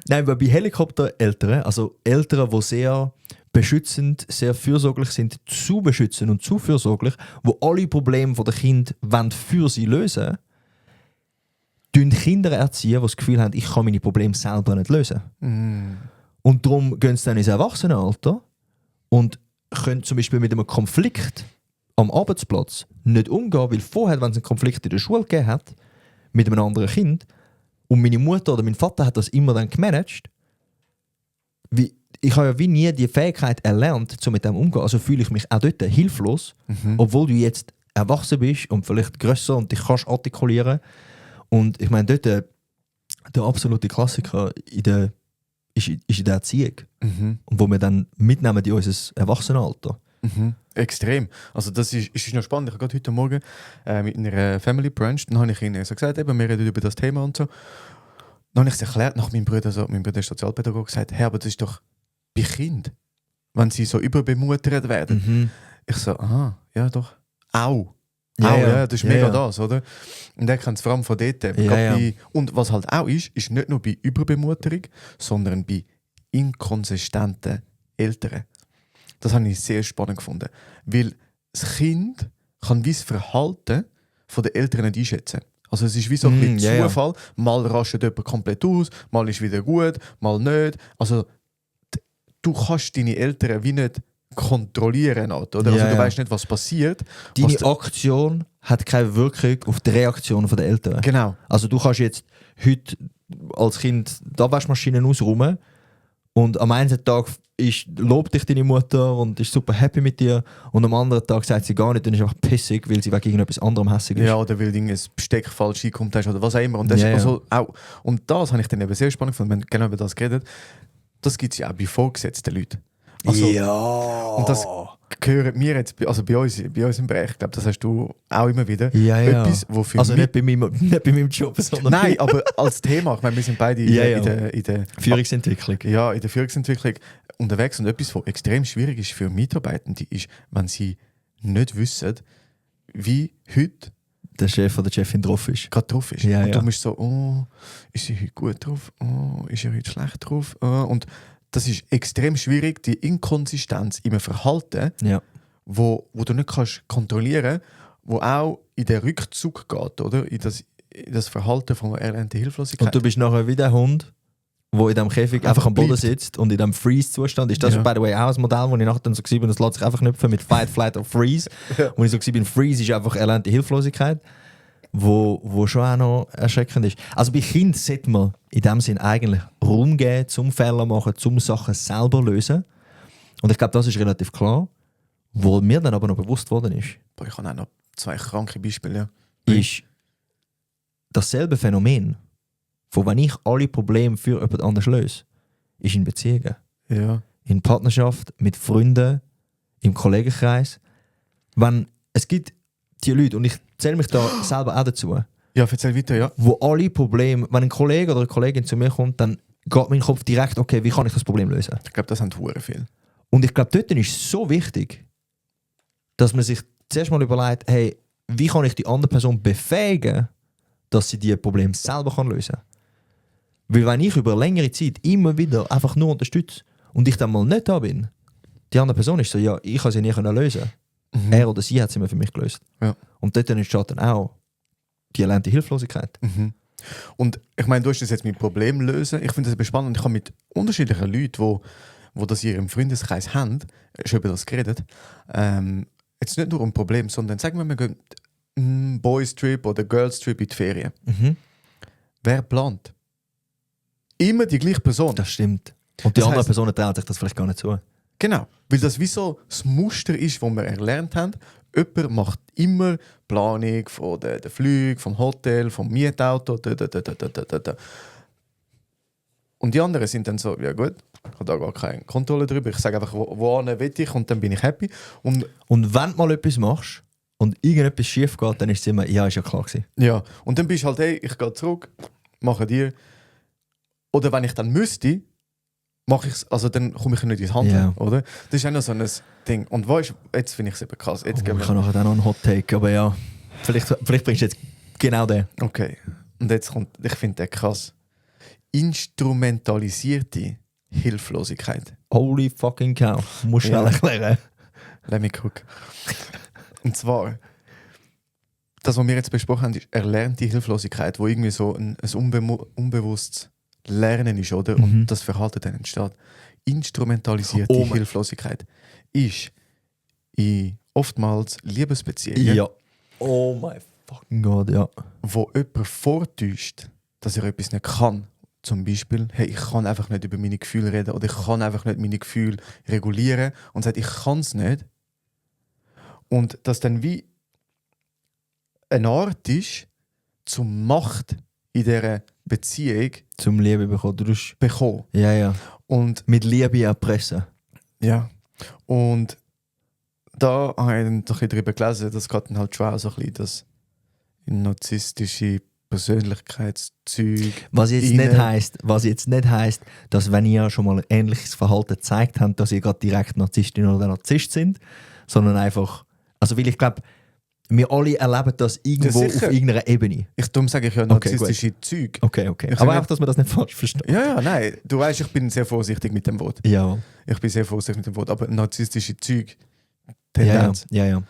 Nein, weil bei Helikoptereltern, also Eltern, die sehr beschützend, sehr fürsorglich sind, zu beschützend und zu fürsorglich, wo alle Probleme der Kinder für sie lösen, tun Kinder erziehen, die das Gefühl haben, ich kann meine Probleme selber nicht lösen. Und darum gehen sie dann ins Erwachsenenalter und können zum Beispiel mit einem Konflikt am Arbeitsplatz nicht umgehen, weil vorher, wenn es einen Konflikt in der Schule gegeben hat, mit einem anderen Kind, und meine Mutter oder mein Vater hat das immer dann gemanagt, ich habe ja wie nie die Fähigkeit erlernt, so mit dem umzugehen. Also fühle ich mich auch dort hilflos, obwohl du jetzt erwachsen bist und vielleicht grösser und dich kannst artikulieren. Und ich meine, dort der absolute Klassiker ist in der Erziehung. Und wo wir dann mitnehmen in unser Erwachsenenalter. Extrem. Also das ist noch spannend. Ich habe gerade heute Morgen mit einer Family Brunch, dann habe ich ihnen so gesagt, eben, wir reden über das Thema und so. Dann habe ich es erklärt nach meinem Bruder, mein Bruder ist Sozialpädagoge, gesagt, hey, aber das ist doch bei Kindern, wenn sie so überbemuttert werden. Ich so, aha, ja doch, au. Ja, das ist mega das, oder? Und er kennt es vor allem von dort. Und was halt auch ist nicht nur bei Überbemutterung, sondern bei inkonsistenten Eltern. Das habe ich sehr spannend gefunden. Weil das Kind kann wie das Verhalten der Eltern nicht einschätzen. Also es ist wie so ein Zufall. Mal rastet jemand komplett aus, mal ist wieder gut, mal nicht. Also du kannst deine Eltern wie nicht kontrollieren, oder? Also du weißt nicht, was passiert. Deine Aktion hat keine Wirkung auf die Reaktion der Eltern. Genau. Also du kannst jetzt heute als Kind die Abwaschmaschine ausräumen und am einen Tag lobt dich deine Mutter und ist super happy mit dir und am anderen Tag sagt sie gar nicht und ist einfach pissig, weil sie wegen irgendetwas anderem hässig ist. Ja, oder weil ein Besteck falsch reinkommt oder was auch immer. Und das, also, auch. Und das habe ich dann eben sehr spannend gefunden, wenn wir genau über das geredet. Das gibt es ja auch bei vorgesetzten Leuten. Also, und das gehört mir jetzt, also bei uns im Bereich, ich glaube, das hast du auch immer wieder. Etwas, wo für also nicht bei meinem Job, sondern nein, aber als Thema. Ich meine, wir sind beide in der Führungsentwicklung. Ja, in der Führungsentwicklung unterwegs. Und etwas, was extrem schwierig ist für Mitarbeitende, ist, wenn sie nicht wissen, wie heute der Chef oder die Chefin drauf ist. Gerade drauf ist. Und du musst so, oh, ist sie heute gut drauf? Oh, ist sie heute schlecht drauf? Oh. Und das ist extrem schwierig, die Inkonsistenz im Verhalten, wo du nicht kannst kontrollieren, wo auch in den Rückzug geht, oder? In das Verhalten von erlernter Hilflosigkeit. Und du bist nachher wie der Hund, der in diesem Käfig einfach am Boden sitzt und in diesem Freeze-Zustand ist. Das ist, by the way, auch ein Modell, wo ich nachher dann so war, das lässt sich einfach knüpfen mit Fight, Flight oder Freeze. Wo ich so war, Freeze ist einfach erlernte Hilflosigkeit, wo schon auch noch erschreckend ist. Also bei Kindern sollte man in dem Sinn eigentlich Raum geben, zum Fehler machen, zum Sachen selber lösen. Und ich glaube, das ist relativ klar. Wo mir dann aber noch bewusst worden ist, ich habe auch noch 2 kranke Beispiele. Ist dasselbe Phänomen, von wenn ich alle Probleme für jemand anderes löse, ist in Beziehungen. Ja. In Partnerschaft, mit Freunden, im Kollegenkreis. Wenn es gibt die Leute, und ich zähle mich da selber auch dazu, ja, erzähl weiter, ja. Wo alle Probleme, wenn ein Kollege oder eine Kollegin zu mir kommt, dann geht mein Kopf direkt, okay, wie kann ich das Problem lösen? Ich glaube, das haben hure viel. Und ich glaube, dort ist es so wichtig, dass man sich zuerst mal überlegt, hey, wie kann ich die andere Person befähigen, dass sie die Probleme selber lösen kann. Weil wenn ich über längere Zeit immer wieder einfach nur unterstütze und ich dann mal nicht da bin, die andere Person ist so, ja, ich kann sie nie lösen. Er oder sie hat sie mir für mich gelöst. Ja. Und dort entsteht dann auch die erlernte Hilflosigkeit. Und ich meine, du hast das jetzt mit Problemen lösen. Ich finde das spannend. Ich habe mit unterschiedlichen Leuten, die das in ihrem Freundeskreis haben, schon über das geredet. Jetzt nicht nur um Probleme, sondern sagen wir gehen Boys Trip oder Girls Trip in die Ferien. Wer plant? Immer die gleiche Person. Das stimmt. Und die andere Person traut sich das vielleicht gar nicht zu. Genau, weil das wie so das Muster ist, das wir erlernt haben. Jemand macht immer Planung von den Flügen, vom Hotel, vom Mietauto. Und die anderen sind dann so, ja gut, ich habe da gar keine Kontrolle drüber. Ich sage einfach, wohin will ich und dann bin ich happy. Und wenn du mal etwas machst und irgendetwas schief geht, dann ist es immer, ja, ist ja klar gewesen. Ja, und dann bist du halt, hey, ich gehe zurück, mache dir. Oder wenn ich dann müsste, mache ich es, also dann komme ich nicht ins Handeln, oder? Das ist auch noch so ein Ding. Und weißt, jetzt finde ich es eben krass. Jetzt ich habe nachher noch einen Hot Take, aber ja, vielleicht bringst du jetzt genau den. Okay, und jetzt kommt, ich finde den krass. instrumentalisierte Hilflosigkeit. Holy fucking cow. Musst du schnell erklären. Let me cook. Und zwar, das, was wir jetzt besprochen haben, ist erlernte Hilflosigkeit, wo irgendwie so ein unbewusstes Lernen ist, oder? Und das Verhalten dann entsteht. Instrumentalisierte Hilflosigkeit ist in oftmals Liebesbeziehungen, Ja. Oh my fucking God, ja. wo jemand vortäuscht, dass er etwas nicht kann. Zum Beispiel, hey, ich kann einfach nicht über meine Gefühle reden oder ich kann einfach nicht meine Gefühle regulieren und sagt, ich kann es nicht. Und das dann wie eine Art ist, zum Macht in dieser Beziehung Zum Liebe bekommen. Du musst- bekommen. Ja. Und Mit Liebe erpressen. ja, und da habe ich dann ein bisschen darüber gelesen, dass geht dann halt schon auch so ein bisschen das narzisstische Persönlichkeitszeug. Was jetzt nicht heisst, dass wenn ihr schon mal ein ähnliches Verhalten gezeigt habt, dass ihr gerade direkt Narzisstin oder Narzisst sind, sondern einfach, also weil ich glaube, wir alle erleben das irgendwo Ja, sicher. auf irgendeiner Ebene. Darum sage ich ja narzisstische Zeug. Okay. Ich Aber sage auch, dass man das nicht falsch versteht. Ja, nein. Du weißt, ich bin sehr vorsichtig mit dem Wort. Ja. Ich bin sehr vorsichtig mit dem Wort. Aber narzisstische Zeug, Tendenz. Ja.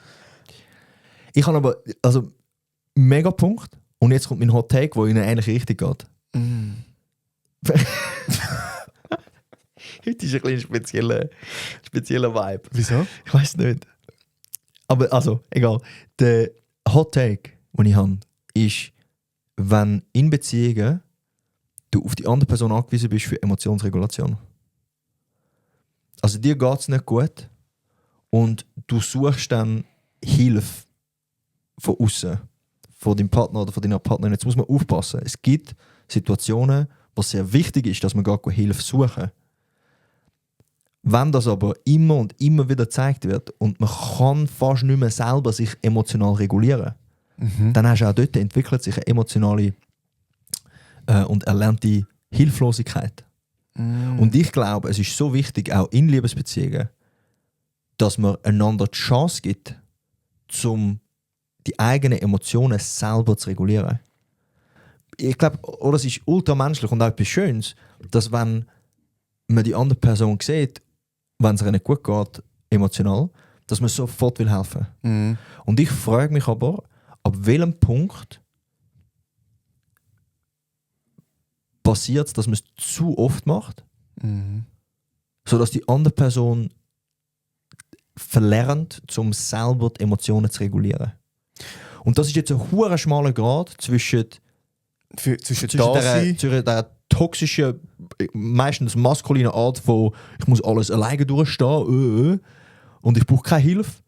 Ich habe aber, also, mega Punkt. Und jetzt kommt mein Hot Take, wo in eine ähnliche Richtung geht. Heute ist ein bisschen ein spezieller Vibe. Wieso? Ich weiß nicht. Aber also, egal. Der Hot Take, den ich habe, ist, wenn in Beziehungen du auf die andere Person angewiesen bist für Emotionsregulation. Also dir geht es nicht gut und du suchst dann Hilfe von außen, von deinem Partner oder von deiner Partnerin. Jetzt muss man aufpassen. Es gibt Situationen, wo es sehr wichtig ist, dass man gar keine Hilfe suchen. Wenn das aber immer und immer wieder gezeigt wird und man kann fast nicht mehr selber sich emotional regulieren, dann hast du auch dort entwickelt sich eine emotionale und erlernte Hilflosigkeit. Und ich glaube, es ist so wichtig, auch in Liebesbeziehungen, dass man einander die Chance gibt, um die eigenen Emotionen selber zu regulieren. Ich glaube, oder es ist ultramenschlich und auch etwas Schönes, dass wenn man die andere Person sieht, wenn es ihr nicht gut geht, emotional, dass man sofort helfen will. Und ich frage mich aber, ab welchem Punkt passiert es, dass man es zu oft macht, sodass die andere Person verlernt, um selber die Emotionen zu regulieren. Und das ist jetzt ein hoher schmaler Grad zwischen dieser toxischen, meistens maskulinen Art von ich muss alles alleine durchstehen und ich brauche keine Hilfe.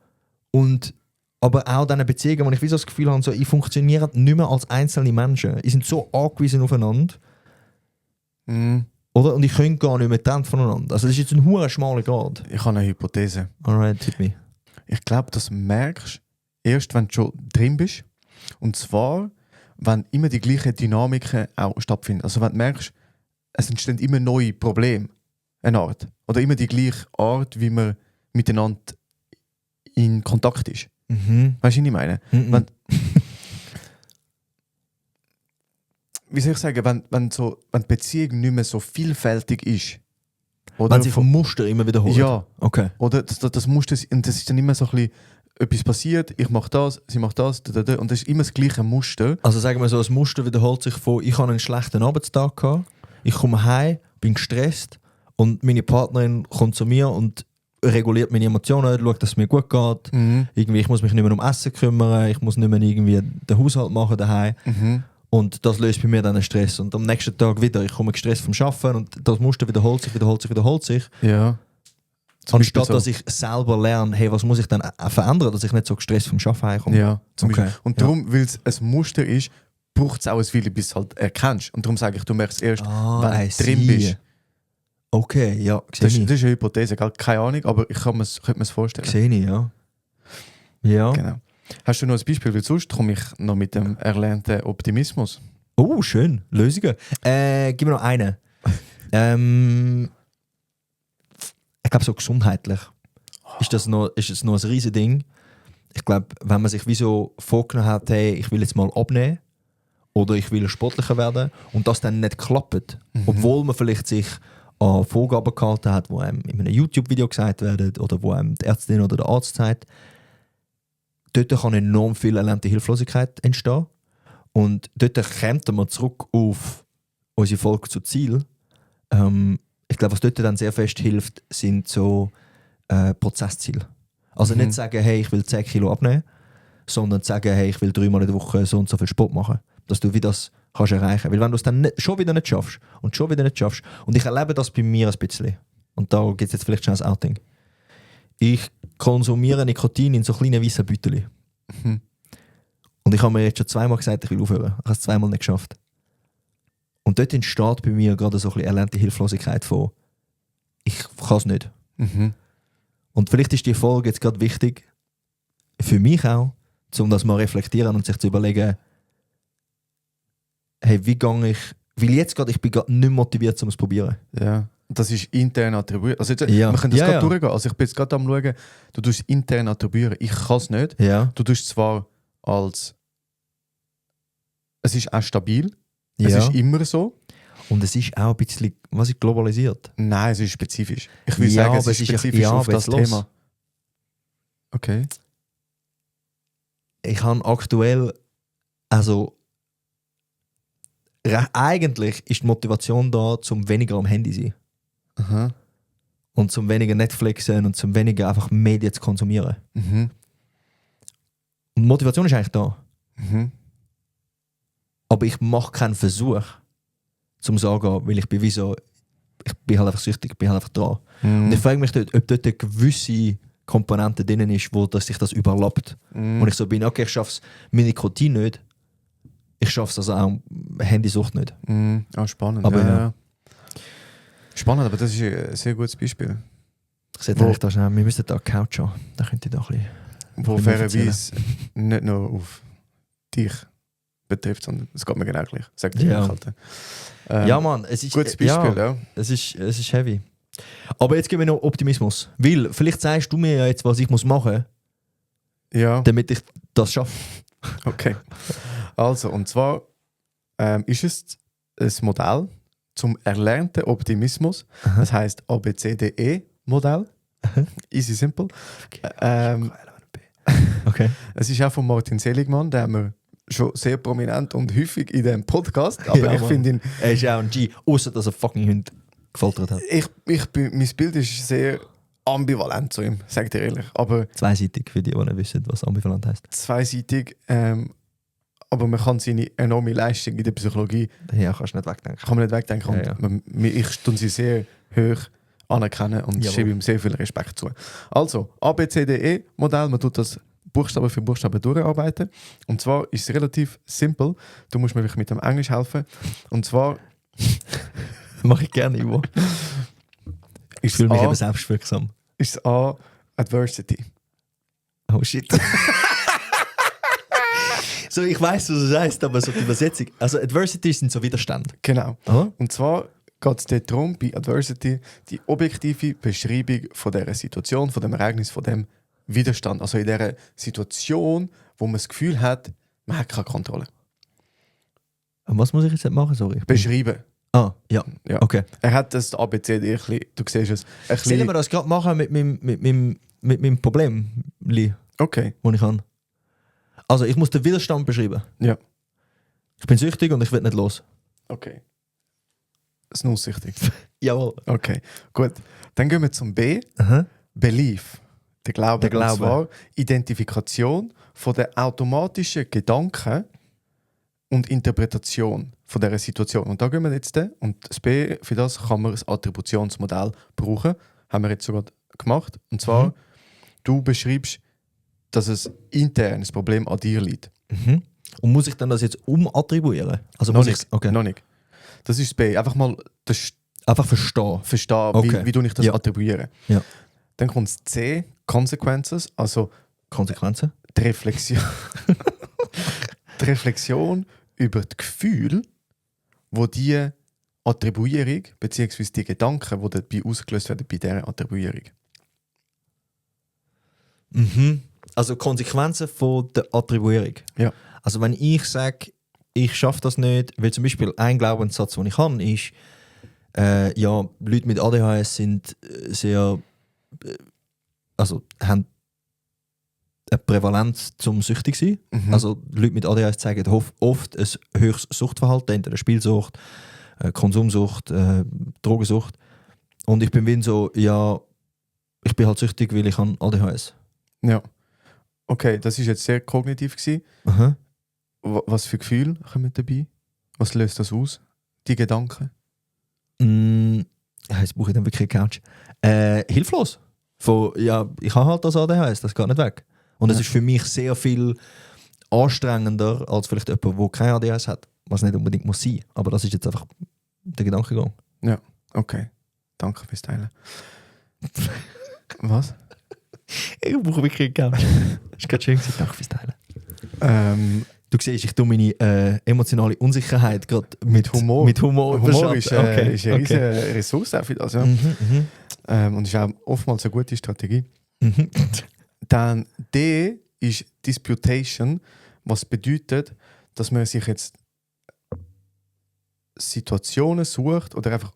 Und aber auch diese Beziehungen, wo ich wie so das Gefühl habe, so, ich funktioniere nicht mehr als einzelne Menschen. Die sind so angewiesen aufeinander. Oder? Und ich kann gar nicht mehr getrennt voneinander. Also das ist jetzt ein hoher schmaler Grad. Ich habe eine Hypothese. Alright, hit me. Ich glaube, das merkst du erst, wenn du schon drin bist. Und zwar, wenn immer die gleichen Dynamiken auch stattfinden. Also wenn du merkst, es entstehen immer neue Probleme. Eine Art. Oder immer die gleiche Art, wie man miteinander in Kontakt ist. Weißt du, was ich meine? Wenn, wie soll ich sagen, wenn die Beziehung nicht mehr so vielfältig ist. Oder Wenn sich Muster immer wiederholen. Ja. Okay. Oder das Muster, und das ist dann immer so ein bisschen, etwas passiert, ich mache das, sie macht das, und das ist immer das gleiche Muster. Also sagen wir so, das Muster wiederholt sich von, ich habe einen schlechten Arbeitstag gehabt, ich komme heim, bin gestresst und meine Partnerin kommt zu mir und reguliert meine Emotionen, schaut, dass es mir gut geht. Irgendwie, ich muss mich nicht mehr um Essen kümmern, ich muss nicht mehr irgendwie den Haushalt machen daheim. Und das löst bei mir dann einen Stress. Und am nächsten Tag wieder, ich komme gestresst vom Arbeiten und das Muster wiederholt sich. Ja. Anstatt dass ich selber lerne, hey, was muss ich dann verändern, dass ich nicht so gestresst vom Arbeiten heimkomme. Ja, zum Okay. Beispiel. Und darum, weil es ein Muster ist, braucht es auch ein Weile, bis du es halt erkennst. Und darum sage ich, du merkst erst, wenn du drin bist. Okay, ja, Das ist eine Hypothese, gell? Keine Ahnung, aber ich könnte mir es vorstellen. Sehe ich, ja. Ja. Genau. Hast du noch ein Beispiel? Weil sonst komme ich noch mit dem erlernten Optimismus. Oh, schön. Lösungen. Gib mir noch einen. Ich glaube, so gesundheitlich ist es noch ein riesiges Ding. Ich glaube, wenn man sich wie so vorgenommen hat, hey, ich will jetzt mal abnehmen oder ich will sportlicher werden und das dann nicht klappt, obwohl man vielleicht sich an Vorgaben gehalten hat, die einem in einem YouTube-Video gesagt werden oder wo einem die Ärztin oder der Arzt sagt, dort kann enorm viel erlernte Hilflosigkeit entstehen. Und dort kommt man zurück auf unsere Folge zu Ziel. Ich glaube, was dort dann sehr fest hilft, sind so Prozessziele. Also nicht sagen, hey, ich will 10 Kilo abnehmen, sondern sagen, hey, ich will 3 Mal in der Woche so und so viel Sport machen. Dass du wie das kannst erreichen. Weil wenn du es dann schon wieder nicht schaffst und ich erlebe das bei mir ein bisschen, und da gibt es jetzt vielleicht schon ein Outing. Ich konsumiere Nikotin in so kleinen weißen Beuteln. Und ich habe mir jetzt schon 2-mal gesagt, ich will aufhören. Ich habe es 2-mal nicht geschafft. Und dort entsteht bei mir gerade so ein bisschen erlernte Hilflosigkeit von ich kann es nicht. Und vielleicht ist die Folge jetzt gerade wichtig, für mich auch, um das mal reflektieren und sich zu überlegen, hey, wie gehe ich, weil jetzt gerade, ich bin gerade nicht motiviert, um es zu probieren. Ja, das ist intern attribuieren. Also jetzt, Ja. wir können das Ja, gerade ja. durchgehen. Also ich bin jetzt gerade am schauen, du tust intern attribuieren. Ich kann es nicht. Ja. Du tust zwar als es ist auch stabil, es Ja. ist immer so. Und es ist auch ein bisschen, was ist globalisiert? Nein, es ist spezifisch. Ich will Ja, sagen, es aber ist es ist ja- spezifisch ja, auf aber das jetzt los. Thema. Okay. Ich habe aktuell, also eigentlich ist die Motivation da, zum weniger am Handy zu sein. Aha. Und zum weniger Netflixen und zum weniger einfach Medien zu konsumieren. Mhm. Und die Motivation ist eigentlich da. Mhm. Aber ich mache keinen Versuch, zum zu sagen, weil ich bin wie so, ich bin halt einfach süchtig, ich bin halt einfach dran. Und ich frage mich dort, ob dort eine gewisse Komponente drin ist, wo sich das überlappt. Und ich so bin, okay, ich schaffe es mit Nikotin nicht, ich schaffe es also auch Handysucht nicht. Ah, spannend. Aber ja, ja. ja. Spannend, aber das ist ein sehr gutes Beispiel. Ich sehe Wo- eigentlich da schnell, wir müssten da eine Couch haben, da könnt ihr da ein bisschen... Wo Ich will fairerweise nicht nur auf dich betrifft, sondern es geht mir genau gleich. Sag dir Ja. halt. Ja Mann, es ist... Gutes Beispiel, ja. Es ist heavy. Aber jetzt geben wir noch Optimismus. Weil, vielleicht sagst du mir ja jetzt, was ich muss machen, Ja, damit ich das schaffe. okay. Also, und zwar ist es ein Modell zum erlernten Optimismus. Aha. Das heisst ABCDE-Modell. Easy simple. Okay. Es ist auch von Martin Seligmann, den haben wir schon sehr prominent und häufig in diesem Podcast. Aber Ja, ich Mann. finde ihn, Er ist auch ein G, außer dass er fucking Hund gefoltert hat. mein Bild ist sehr ambivalent zu ihm, sag dir ehrlich. Aber Zweiseitig, für die nicht wissen, was ambivalent heisst. zweiseitig. Aber man kann seine enorme Leistung in der Psychologie Ja, kannst du nicht wegdenken. kann man nicht wegdenken. Ja, ja. Und ich tue sie sehr hoch anerkennen und Jawohl. schiebe ihm sehr viel Respekt zu. Also, ABCDE-Modell, man tut das Buchstabe für Buchstabe durcharbeiten. Und zwar ist es relativ simpel. Du musst mir wirklich mit dem Englisch helfen. Und zwar Mache ich gerne, Ivo. Ich ist fühle mich A, eben selbstwirksam. ist es A, Adversity. Oh shit. So, ich weiß, was es heisst, aber so die Übersetzung. Also, Adversity sind so Widerstand. Genau. Aha. Und zwar geht es dort darum, bei Adversity, die objektive Beschreibung von dieser Situation, von dem Ereignis, von dem Widerstand. Also in dieser Situation, wo man das Gefühl hat, man hat keine Kontrolle. Und was muss ich jetzt machen? Sorry. Ich bin- Beschreiben. Ah, ja. Ja. Okay. Er hat das ABCD, ein bisschen, du siehst es, ein Sollen wir bisschen. das gerade machen mit meinem Problem, Okay, das ich habe? Also, ich muss den Widerstand beschreiben. ja, Ich bin süchtig und ich will nicht los. okay. Das ist nussüchtig. Jawohl. Okay, gut. Dann gehen wir zum B, Aha. Belief. Der Glaube. Der Glaube. Und zwar Identifikation von den automatischen Gedanken und Interpretation von dieser Situation. Und da gehen wir jetzt, und das B, für das kann man das Attributionsmodell brauchen. Haben wir jetzt sogar gemacht. Und zwar, du beschreibst, dass es intern das Problem an dir liegt. Mhm. Und muss ich dann das jetzt umattribuieren? Also Noch muss nicht. ich, okay. Noch nicht. Das ist das B. Einfach mal das Einfach verstehen. verstehen, Okay. wie du nicht das Ja. attribuieren. Ja. Dann kommt das C, Consequences, also Konsequenzen? die Reflexion. Die Reflexion über die Gefühle, wo die Attribuierung, beziehungsweise die Gedanken, die dabei ausgelöst werden bei dieser Attribuierung. Mhm. Also Konsequenzen von der Attribuierung. Ja. Also wenn ich sage, ich schaffe das nicht, weil zum Beispiel ein Glaubenssatz, den ich habe, ist, ja, Leute mit ADHS sind sehr, also haben eine Prävalenz zum süchtig sein. Mhm. Also Leute mit ADHS zeigen oft ein höchstes Suchtverhalten, entweder Spielsucht, Konsumsucht, Drogensucht. Und ich bin wie so, ja, ich bin halt süchtig, weil ich habe ADHS. Ja. Okay, das ist jetzt sehr kognitiv gewesen. Aha. Was für Gefühle kommen dabei? Was löst das aus? Die Gedanken? Jetzt brauche ich dann wirklich eine Couch. Hilflos. Von, ja, ich habe halt das ADHS, das geht nicht weg. Und es ist für mich sehr viel anstrengender als vielleicht jemand, der kein ADHS hat. Was nicht unbedingt muss sein. Aber das ist jetzt einfach der Gedankengang. Okay. Danke fürs Teilen. Was? Ich brauche wirklich eine Couch. Das ist gerade schön gewesen. Danke fürs Teilen. Du siehst, ich tue meine emotionale Unsicherheit gerade mit Humor. Mit Humor Ist eine riesige Ressource auch für das. Ja. Und ist auch oftmals eine gute Strategie. Dann D ist Disputation, was bedeutet, dass man sich jetzt Situationen sucht oder einfach.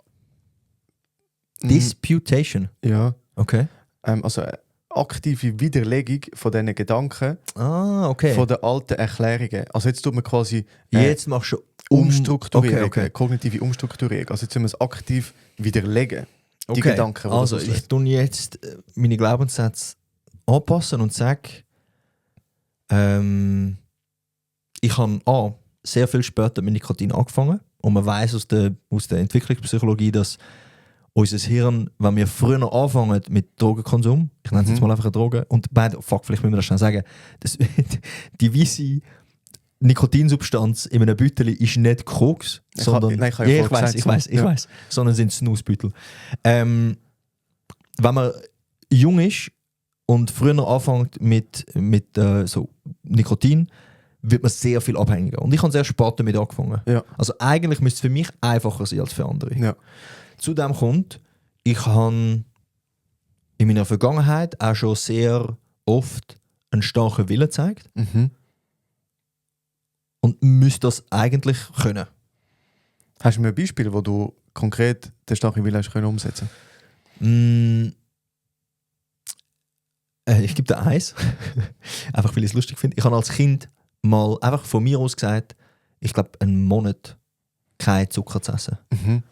Disputation? Ja. Okay. Also eine aktive Widerlegung von diesen Gedanken, Okay. von den alten Erklärungen. Also jetzt tut man quasi Jetzt machst du Umstrukturierung, Okay. kognitive Umstrukturierung. Also jetzt müssen wir es aktiv widerlegen. Die Okay. Gedanken, die Also das ich auslöst. tue jetzt meine Glaubenssätze anpassen und sage, ich habe sehr viel später mit Nikotin angefangen und man weiß aus der Entwicklungspsychologie, dass unser Hirn, wenn wir früher anfangen mit Drogenkonsum, ich nenne es jetzt mal einfach eine Droge, und vielleicht müssen wir das schnell sagen, die weisse Nikotinsubstanz in einem Beutel ist nicht Koks, sondern ich weiß, sondern sind Snusbeutel. Wenn man jung ist und früher anfängt mit so Nikotin, wird man sehr viel abhängiger. Und ich habe sehr spät damit angefangen. Ja. Also eigentlich müsste es für mich einfacher sein als für andere. Ja. Zudem kommt, ich habe in meiner Vergangenheit auch schon sehr oft einen starken Willen gezeigt Mhm. und müsste das eigentlich können. Hast du mir ein Beispiel, wo du konkret den starken Willen hast können umsetzen? Ich gebe dir eins, einfach weil ich es lustig finde. Ich habe als Kind mal einfach von mir aus gesagt, ich glaube einen Monat kein Zucker zu essen. Mhm.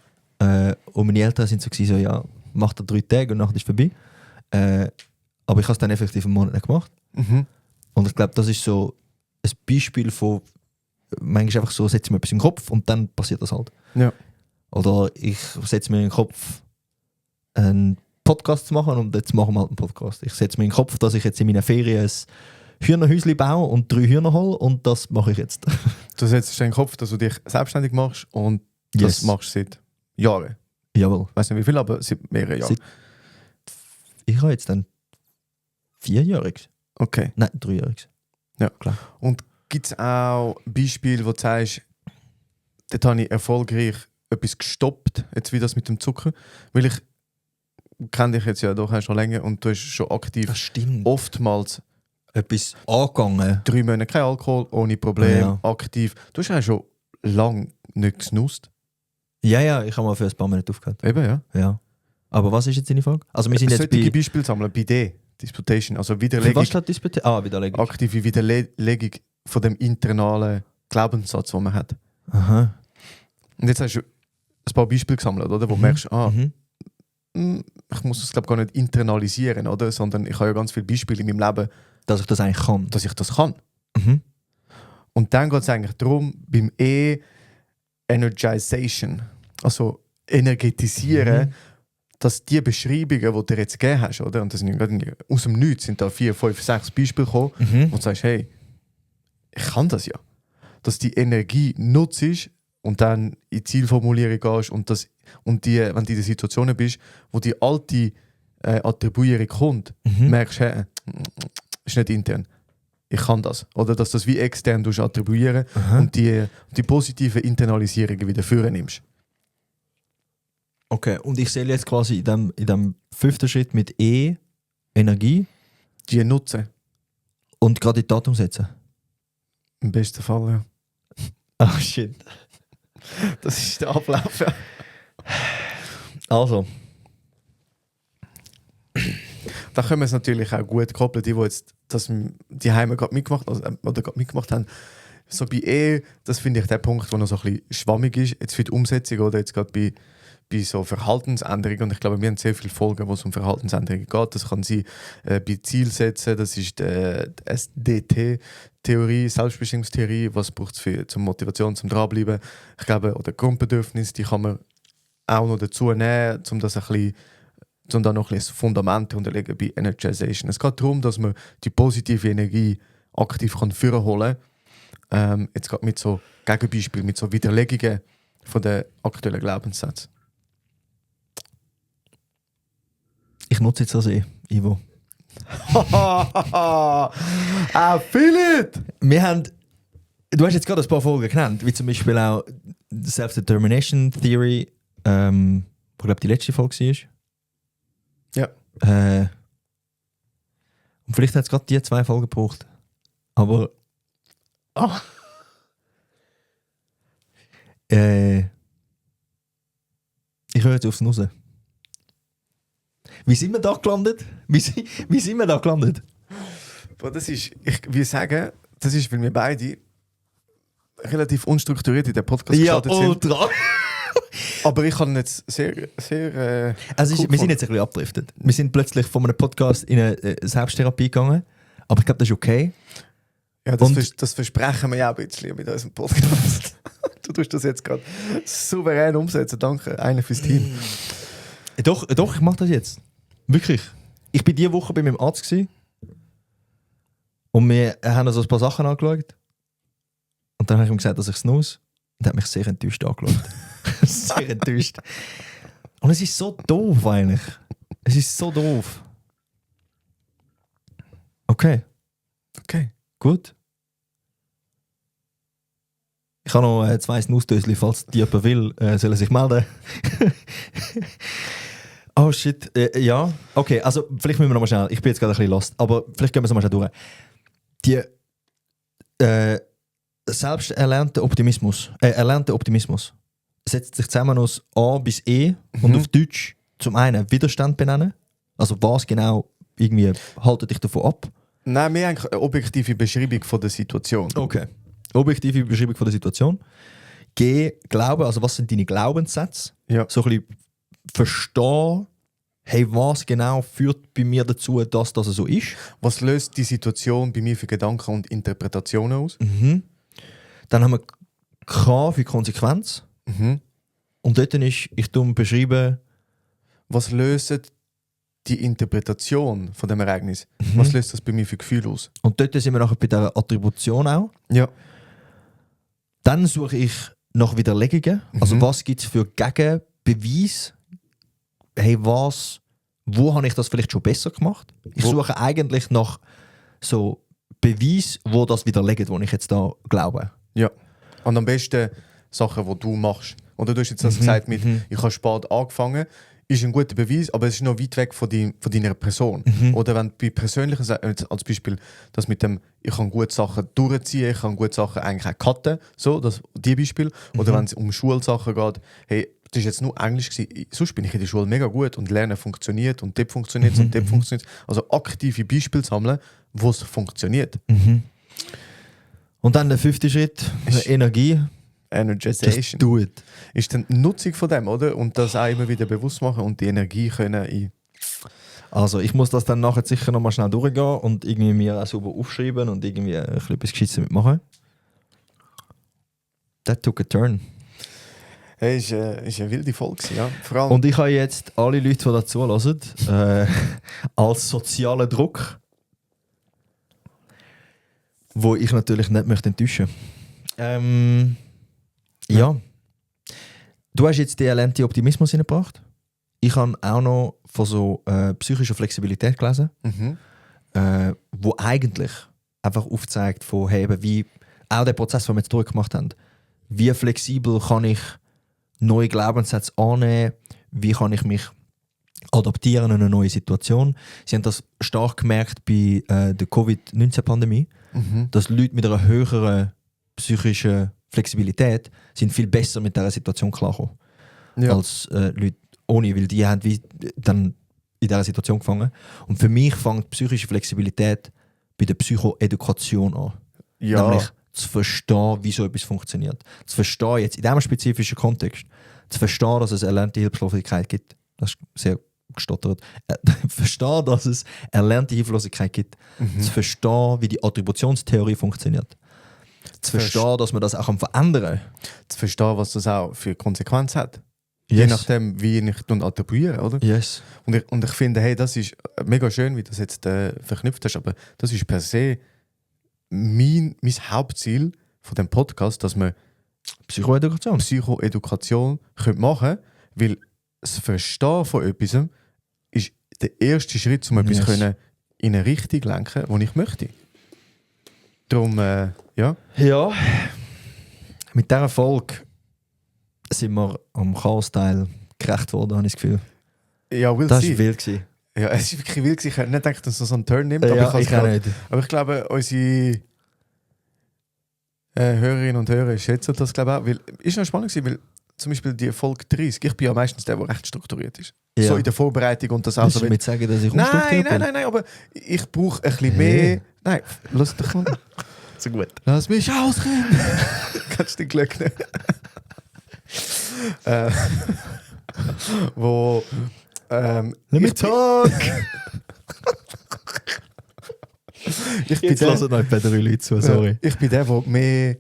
Und meine Eltern sind so, ja, mach das 3 Tage und nachher ist es vorbei. Aber ich habe es dann effektiv einen Monat nicht gemacht. Mhm. Und ich glaube, das ist so ein Beispiel von, manchmal einfach so, setze ich mir etwas in den Kopf und dann passiert das halt. Ja. Oder ich setze mir in den Kopf, einen Podcast zu machen und jetzt machen wir halt einen Podcast. Ich setze mir in den Kopf, dass ich jetzt in meinen Ferien ein Hühnerhäuschen baue und 3 Hühner hole und das mache ich jetzt. Du setzt dir in den Kopf, dass du dich selbstständig machst und das machst du seit Jahren. Jawohl. Ich weiß nicht wie viel, aber seit mehreren Jahren. Ich habe jetzt dann 4-Jähriges. Okay. Nein, 3-Jähriges. Ja, klar. Und gibt es auch Beispiele, wo du sagst, dort habe ich erfolgreich etwas gestoppt, jetzt wie das mit dem Zucker? Weil ich kenne dich jetzt ja doch schon länger und du hast schon aktiv Das stimmt. oftmals Etwas angegangen. 3 Monate kein Alkohol, ohne Problem, Ja. aktiv. Du hast ja schon lange nicht gesnusst. Ja, ich habe mal für ein paar Minuten aufgehört. Eben, ja. Ja. Aber was ist jetzt deine Frage? Also wir sind jetzt Solche bei... Beispiele sammeln, bei D, Disputation, also Für Widerlegung, was steht Disputation? Widerlegung. aktive Widerlegung von dem internalen Glaubenssatz, den man hat. Aha. Und jetzt hast du ein paar Beispiele gesammelt, oder? Wo du merkst, ich muss das glaube gar nicht internalisieren, oder? Sondern ich habe ja ganz viele Beispiele in meinem Leben, Dass ich das eigentlich kann. dass ich das kann. Mhm. Und dann geht es eigentlich darum, beim E Energization, also energetisieren, dass die Beschreibungen, die du jetzt gegeben hast, oder? Und das sind ja gerade aus dem Nichts, sind da 4, 5, 6 Beispiele gekommen, und du sagst, hey, ich kann das ja. Dass die Energie nutzt und dann in die Zielformulierung gehst und wenn du in der Situation bist, wo die alte Attribuierung kommt, merkst du, hey, ist nicht intern. Ich kann das. Oder dass du das wie extern attribuieren und die positiven Internalisierungen wieder führen nimmst. Okay, und ich sehe jetzt quasi in dem 5. Schritt mit E, Energie, Die nutzen. und gerade in die Tat umsetzen. Im besten Fall, ja. Oh shit. Das ist der Ablauf. Ja. Also. Da können wir es natürlich auch gut koppeln, die jetzt die Heime gerade mitgemacht, oder gerade mitgemacht haben. So bei Ehe, das finde ich der Punkt, der noch so ein bisschen schwammig ist, jetzt für die Umsetzung oder jetzt gerade bei so Verhaltensänderungen. Und ich glaube, wir haben sehr viele Folgen, wo es um Verhaltensänderungen geht. Das kann sein bei Zielsetzen, das ist die SDT-Theorie, Selbstbestimmungstheorie, was braucht es zur Motivation, zum Dranbleiben. Ich glaube, oder Grundbedürfnisse, die kann man auch noch dazu nehmen, um das ein bisschen, um da noch ein bisschen das Fundament unterlegen bei Energization. Es geht darum, dass man die positive Energie aktiv führen kann. Jetzt gerade mit so Gegenbeispielen, mit so Widerlegungen von den aktuellen Glaubenssätzen. Ich nutze jetzt das Ivo. I feel it! Wir haben, du hast jetzt gerade ein paar Folgen genannt, wie zum Beispiel auch Self-Determination Theory, wo ich glaube die letzte Folge war. Ja. Und vielleicht hat es gerade die 2 Folgen gebraucht. Aber ich höre jetzt aufs Nuss. Wie sind wir da gelandet? Wie sind wir da gelandet? Das ist, ich will sagen, das ist, weil wir beide relativ unstrukturiert in den Podcast gestartet sind. ultra. Aber ich kann jetzt sehr Also cool wir sind jetzt ein bisschen abgedriftet. Wir sind plötzlich von einem Podcast in eine Selbsttherapie gegangen. Aber ich glaube, das ist okay. Ja, das versprechen wir ja auch ein bisschen mit unserem Podcast. Du tust das jetzt gerade souverän umsetzen. Danke, einer fürs Team. Doch, ich mache das jetzt. Wirklich. Ich war diese Woche bei meinem Arzt gewesen. Und wir haben uns ein paar Sachen angeschaut. Und dann habe ich ihm gesagt, dass ich snooze. Und er hat mich sehr enttäuscht angeschaut. Sehr enttäuscht. Und es ist so doof eigentlich. Es ist so doof. Okay. Gut. Ich habe noch 2 Snooze-Döschen, falls die jemand will, soll er sich melden. Oh shit, ja. Okay, also vielleicht müssen wir noch mal schnell, ich bin jetzt gerade ein bisschen lost, aber vielleicht gehen wir es noch mal schnell durch. Die selbst erlernte Optimismus setzt sich zusammen aus A bis E und auf Deutsch zum einen Widerstand benennen. Also was genau irgendwie haltet dich davon ab? Nein, wir haben eine objektive Beschreibung von der Situation. Okay. Objektive Beschreibung von der Situation. G, Glauben, also was sind deine Glaubenssätze? Ja. So ein bisschen verstehen, hey, was genau führt bei mir dazu, dass das so ist. Was löst die Situation bei mir für Gedanken und Interpretationen aus? Dann haben wir K für Konsequenz. Und dort ist, ich beschreiben, was löst die Interpretation von dem Ereignis? Was löst das bei mir für Gefühle aus? und dort sind wir nachher bei der Attribution auch. Ja. Dann suche ich nach Widerlegungen. Also was gibt es für Gegenbeweis? Hey, wo habe ich das vielleicht schon besser gemacht? Ich suche eigentlich nach so Beweis, wo das widerlegt, wo ich jetzt da glaube. Ja. Und am besten Sachen, die du machst. Oder du hast jetzt das gesagt mit, ich habe spät angefangen, ist ein guter Beweis, aber es ist noch weit weg von deiner Person. Oder wenn du bei persönlichen Sachen, als Beispiel das mit dem, ich kann gute Sachen durchziehen, ich kann gute Sachen eigentlich auch cutten, so, die Beispiel. Oder wenn es um Schulsachen geht, hey, das war jetzt nur Englisch gewesen, sonst bin ich in der Schule mega gut und Lernen funktioniert und dort funktioniert und dort funktioniert. Also aktive Beispiele sammeln, wo es funktioniert. Und dann der 5. Schritt, Energie. Energization. Just do it. Ist dann die Nutzung von dem, oder? Und das auch immer wieder bewusst machen und die Energie können in... Also ich muss das dann nachher sicher nochmal schnell durchgehen und irgendwie mir auch sauber aufschreiben und irgendwie ein bisschen etwas Gescheites damit machen. That took a turn. Hey, ist eine wilde Folge, ja. Vor allem, Und ich habe jetzt alle Leute, die dazu hören, als sozialen Druck, wo ich natürlich nicht möchte enttäuschen. Ja. Du hast jetzt den erlernten Optimismus hineingebracht. Ich habe auch noch von so psychischer Flexibilität gelesen, wo eigentlich einfach aufzeigt, von, hey, eben wie auch der Prozess, den wir jetzt durchgemacht haben, wie flexibel kann ich neue Glaubenssätze annehmen, wie kann ich mich adaptieren an eine neue Situation. Sie haben das stark gemerkt bei der Covid-19-Pandemie, dass Leute mit einer höheren psychischen Flexibilität sind viel besser mit dieser Situation klargekommen als Leute ohne, weil die haben wie dann in dieser Situation gefangen. Und für mich fängt psychische Flexibilität bei der Psychoedukation an. Ja. Nämlich zu verstehen, wie so etwas funktioniert. Zu verstehen, jetzt in diesem spezifischen Kontext, zu verstehen, dass es erlernte Hilflosigkeit gibt. Das ist sehr gestottert. Verstehen, dass es erlernte Hilflosigkeit gibt. Zu verstehen, wie die Attributionstheorie funktioniert. Zu verstehen, dass man das auch verändern kann. Zu verstehen, was das auch für Konsequenzen hat. Yes. Je nachdem, wie ich attribuiere, oder? Yes. Und ich finde, hey, das ist mega schön, wie du das jetzt verknüpft hast, aber das ist per se mein Hauptziel von dem Podcast, dass wir Psychoedukation. Psychoedukation machen können, weil das Verstehen von etwas ist der erste Schritt, um etwas können in eine Richtung lenken, die ich möchte. Darum, ja. Ja, mit dieser Folge sind wir am Chaos-Teil gerecht worden, habe ich das Gefühl. Ja, will Das sein. war wild gewesen. Ja, es ist wirklich wild. Ich hätte nicht gedacht, dass es so einen Turn nimmt. Ja, ich auch nicht. Aber ich glaube, unsere Hörerinnen und Hörer schätzen das, glaube ich, auch. Weil, ist noch spannend gewesen, weil zum Beispiel die Folge 30, ich bin ja meistens der recht strukturiert ist. Ja. So in der Vorbereitung und das auch Willst so. du damit sagen, dass ich unstrukturiert bin? Nein, aber ich brauche ein bisschen mehr. Nein, lass dich mal. So gut. Lass mich ausreden. Kannst du den Glück nicht? Wo. Let me talk! Ich bin Jetzt der, lassen euch beide Leute zu, sorry. ich bin der mehr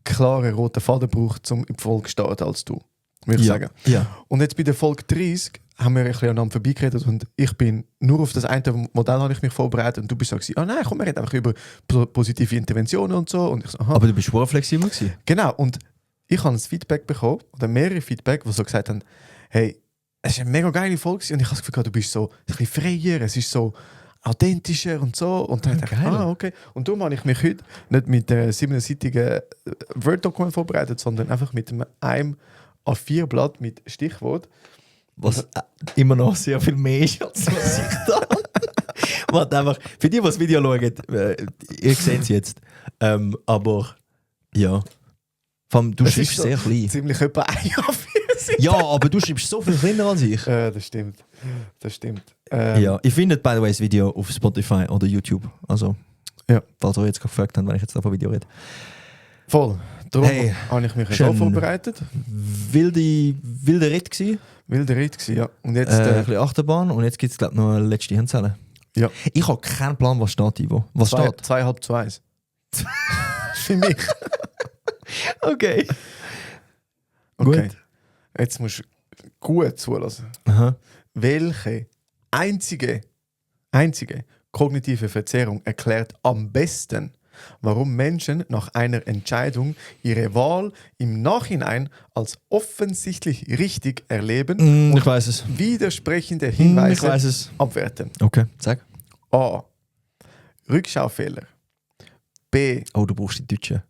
klaren roten Faden braucht, um in die Folge zu starten als du. Würde ich sagen. Ja. Und jetzt bei der Folge 30 haben wir ein bisschen aneinander vorbeigeredet und ich bin nur auf das eine Modell habe ich mich vorbereitet und du bist so gewesen, nein, komm, wir reden einfach über positive Interventionen und so. Und ich so, aha. Aber du bist schon flexibel gewesen. Genau, und ich habe ein Feedback bekommen, oder mehrere Feedback, die so gesagt haben, hey, es ist eine mega geile Folge und ich habe das Gefühl, du bist so ein bisschen freier, es ist so authentischer und so. Und dann dachte ich, okay. Und darum habe ich mich heute nicht mit einem 7-seitigen Word-Dokument vorbereitet, sondern einfach mit einem A4-Blatt mit Stichwort. Was immer noch sehr viel mehr ist, als was ich da Warte einfach, für die, die das Video schauen, ihr seht es jetzt. Aber ja. Vor allem, du schreibst sehr klein. Ziemlich etwa ein A4. Ja, aber du schreibst so viel kleiner als ich. Das stimmt. Das stimmt. Ja, ich finde, by the way, das Video auf Spotify oder YouTube. Also, ja. Falls ihr jetzt gefragt habt, wenn ich jetzt davon Video rede. Voll. Darum Hey, habe ich mich schön. so vorbereitet. Wilde Ritt gewesen. Wilder Ritt gewesen, ja. Und jetzt... Ein bisschen Achterbahn und jetzt gibt es, glaube ich, noch eine letzte Handzelle. Ja. Ich habe keinen Plan, was steht, Ivo. Was steht? 2,5 zu 1. Für mich. Okay. Okay. Gut. Jetzt musst du gut zulassen. Aha. Welche einzige kognitive Verzerrung erklärt am besten, warum Menschen nach einer Entscheidung ihre Wahl im Nachhinein als offensichtlich richtig erleben Ich weiß es. widersprechende Ich weiß Hinweise es. abwerten? Okay, sag. A. Rückschaufehler. B. Oh, du brauchst die Deutsche.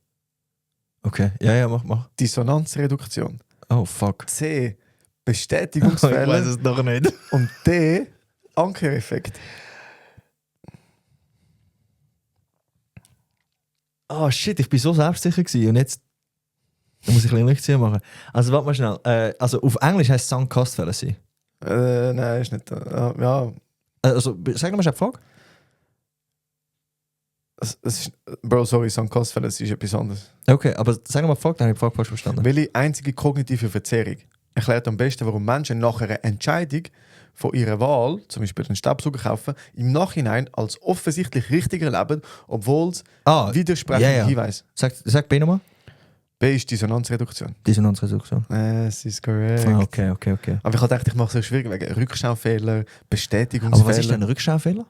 Okay, ja, mach. Dissonanzreduktion. Oh, fuck. C. Ich weiß Bestätigungsfehler. es noch nicht. Und D. Ankereffekt. Oh shit, ich bin so selbstsicher gewesen und jetzt muss ich ein bisschen machen. Also warte mal schnell. Also auf Englisch heißt es Sunk Cost Fallacy. Nein, ist nicht. Ja. Also sag mal, eine Frage. Bro, sorry, Sunk Cost Fallacy ist etwas anderes. Okay, aber sag mal Frage, dann habe ich die Frage falsch verstanden. Welche einzige kognitive Verzerrung erklärt am besten, warum Menschen nach einer Entscheidung von ihrer Wahl, zum Beispiel einen Staubsauger kaufen, im Nachhinein als offensichtlich richtiger leben, obwohl es widersprechende Hinweise. Sag B nochmal. B ist Dissonanzreduktion. Dissonanzreduktion. Es ist korrekt. Ah, okay. Aber ich habe gedacht, ich mache es so schwierig wegen Rückschaufehler, Bestätigungsfehler. Aber was ist denn ein Rückschaufehler?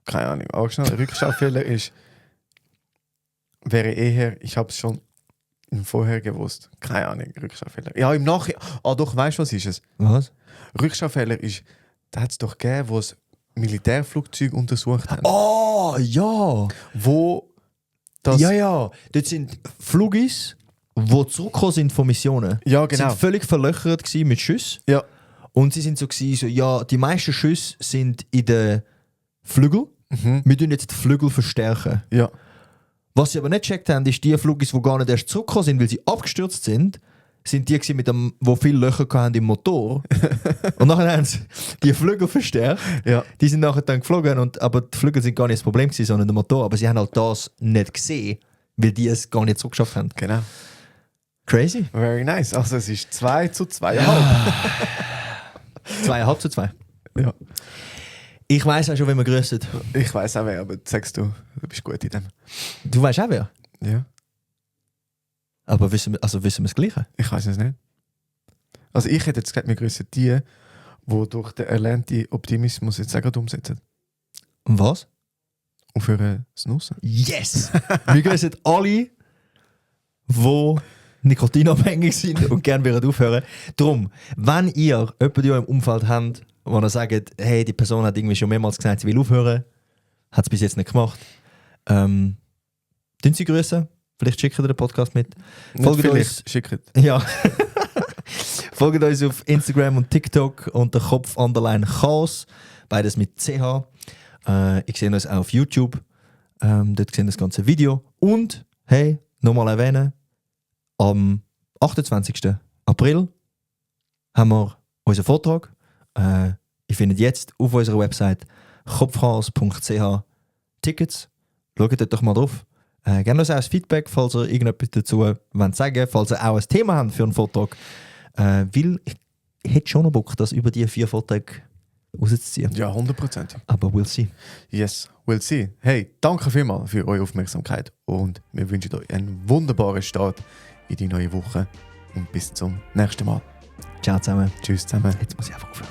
Keine Ahnung. Auch schnell. Rückschaufehler wäre eher, ich habe es schon im Vorher gewusst. Keine Ahnung, Rückschaufehler. Ja, im Nachhinein. Doch, weißt du, was ist es? Was? Rückschaufehler ist, da hat es doch gegeben, wo es Militärflugzeuge untersucht haben. Oh, ja! Wo das. Ja. Dort sind Flugis, die zurückgekommen sind von Missionen. Ja, genau. Sind völlig verlöchert gewesen mit Schüssen. Ja. Und sie sind so gewesen, ja, die meisten Schüsse sind in den Flügel. Mhm. Wir tun jetzt die Flügel verstärken. Ja. Was sie aber nicht gecheckt haben, ist die Flugis, die gar nicht erst zurückgekommen sind, weil sie abgestürzt sind die gewesen mit dem, wo viele Löcher hatten im Motor. Und nachher haben sie die Flügel verstärkt. Ja. Die sind nachher dann geflogen, aber die Flügel sind gar nicht das Problem gewesen, sondern der Motor. Aber sie haben halt das nicht gesehen, weil die es gar nicht zurückgeschafft haben. Genau. Crazy. Very nice. Also es ist 2:2,5. 2,5:2. Ja. Ich weiss auch schon, wenn wir grüßen. Ich weiss auch wer, aber sagst du bist gut in dem. Du weißt auch wer. Ja. Aber wissen wir das Gleiche? Ich weiß es nicht. Also ich hätte jetzt gesagt, wir grüßen die durch den erlernten Optimismus jetzt auch gerade umsetzen. Und was? Aufhören zu nussen. Yes! Wir grüßen alle, die nikotinabhängig sind und gerne wieder aufhören. Darum, wenn ihr jemanden in eurem Umfeld habt, wo ihr sagt, hey, die Person hat irgendwie schon mehrmals gesagt, sie will aufhören, hat es bis jetzt nicht gemacht, tun sie grüßen. Vielleicht schickt ihr den Podcast mit. Folgt uns. Schickt. Ja. Folgt uns auf Instagram und TikTok unter Kopf_Chaos. Beides mit CH. Ich sehe uns auch auf YouTube. Dort sehen das ganze Video. Und, hey, nochmal erwähnen, am 28. April haben wir unseren Vortrag. Ihr findet jetzt auf unserer Website kopfchaos.ch Tickets. Schaut dort doch mal drauf. Gerne uns auch ein Feedback, falls ihr irgendetwas dazu sagen wollt, falls ihr auch ein Thema habt für einen Vortrag. Weil ich hätte schon noch Bock, das über die 4 Vorträge rauszuziehen. Ja, 100%. Aber we'll see. Yes, we'll see. Hey, danke vielmals für eure Aufmerksamkeit und wir wünschen euch einen wunderbaren Start in die neue Woche und bis zum nächsten Mal. Ciao zusammen. Tschüss zusammen. Jetzt muss ich einfach aufhören.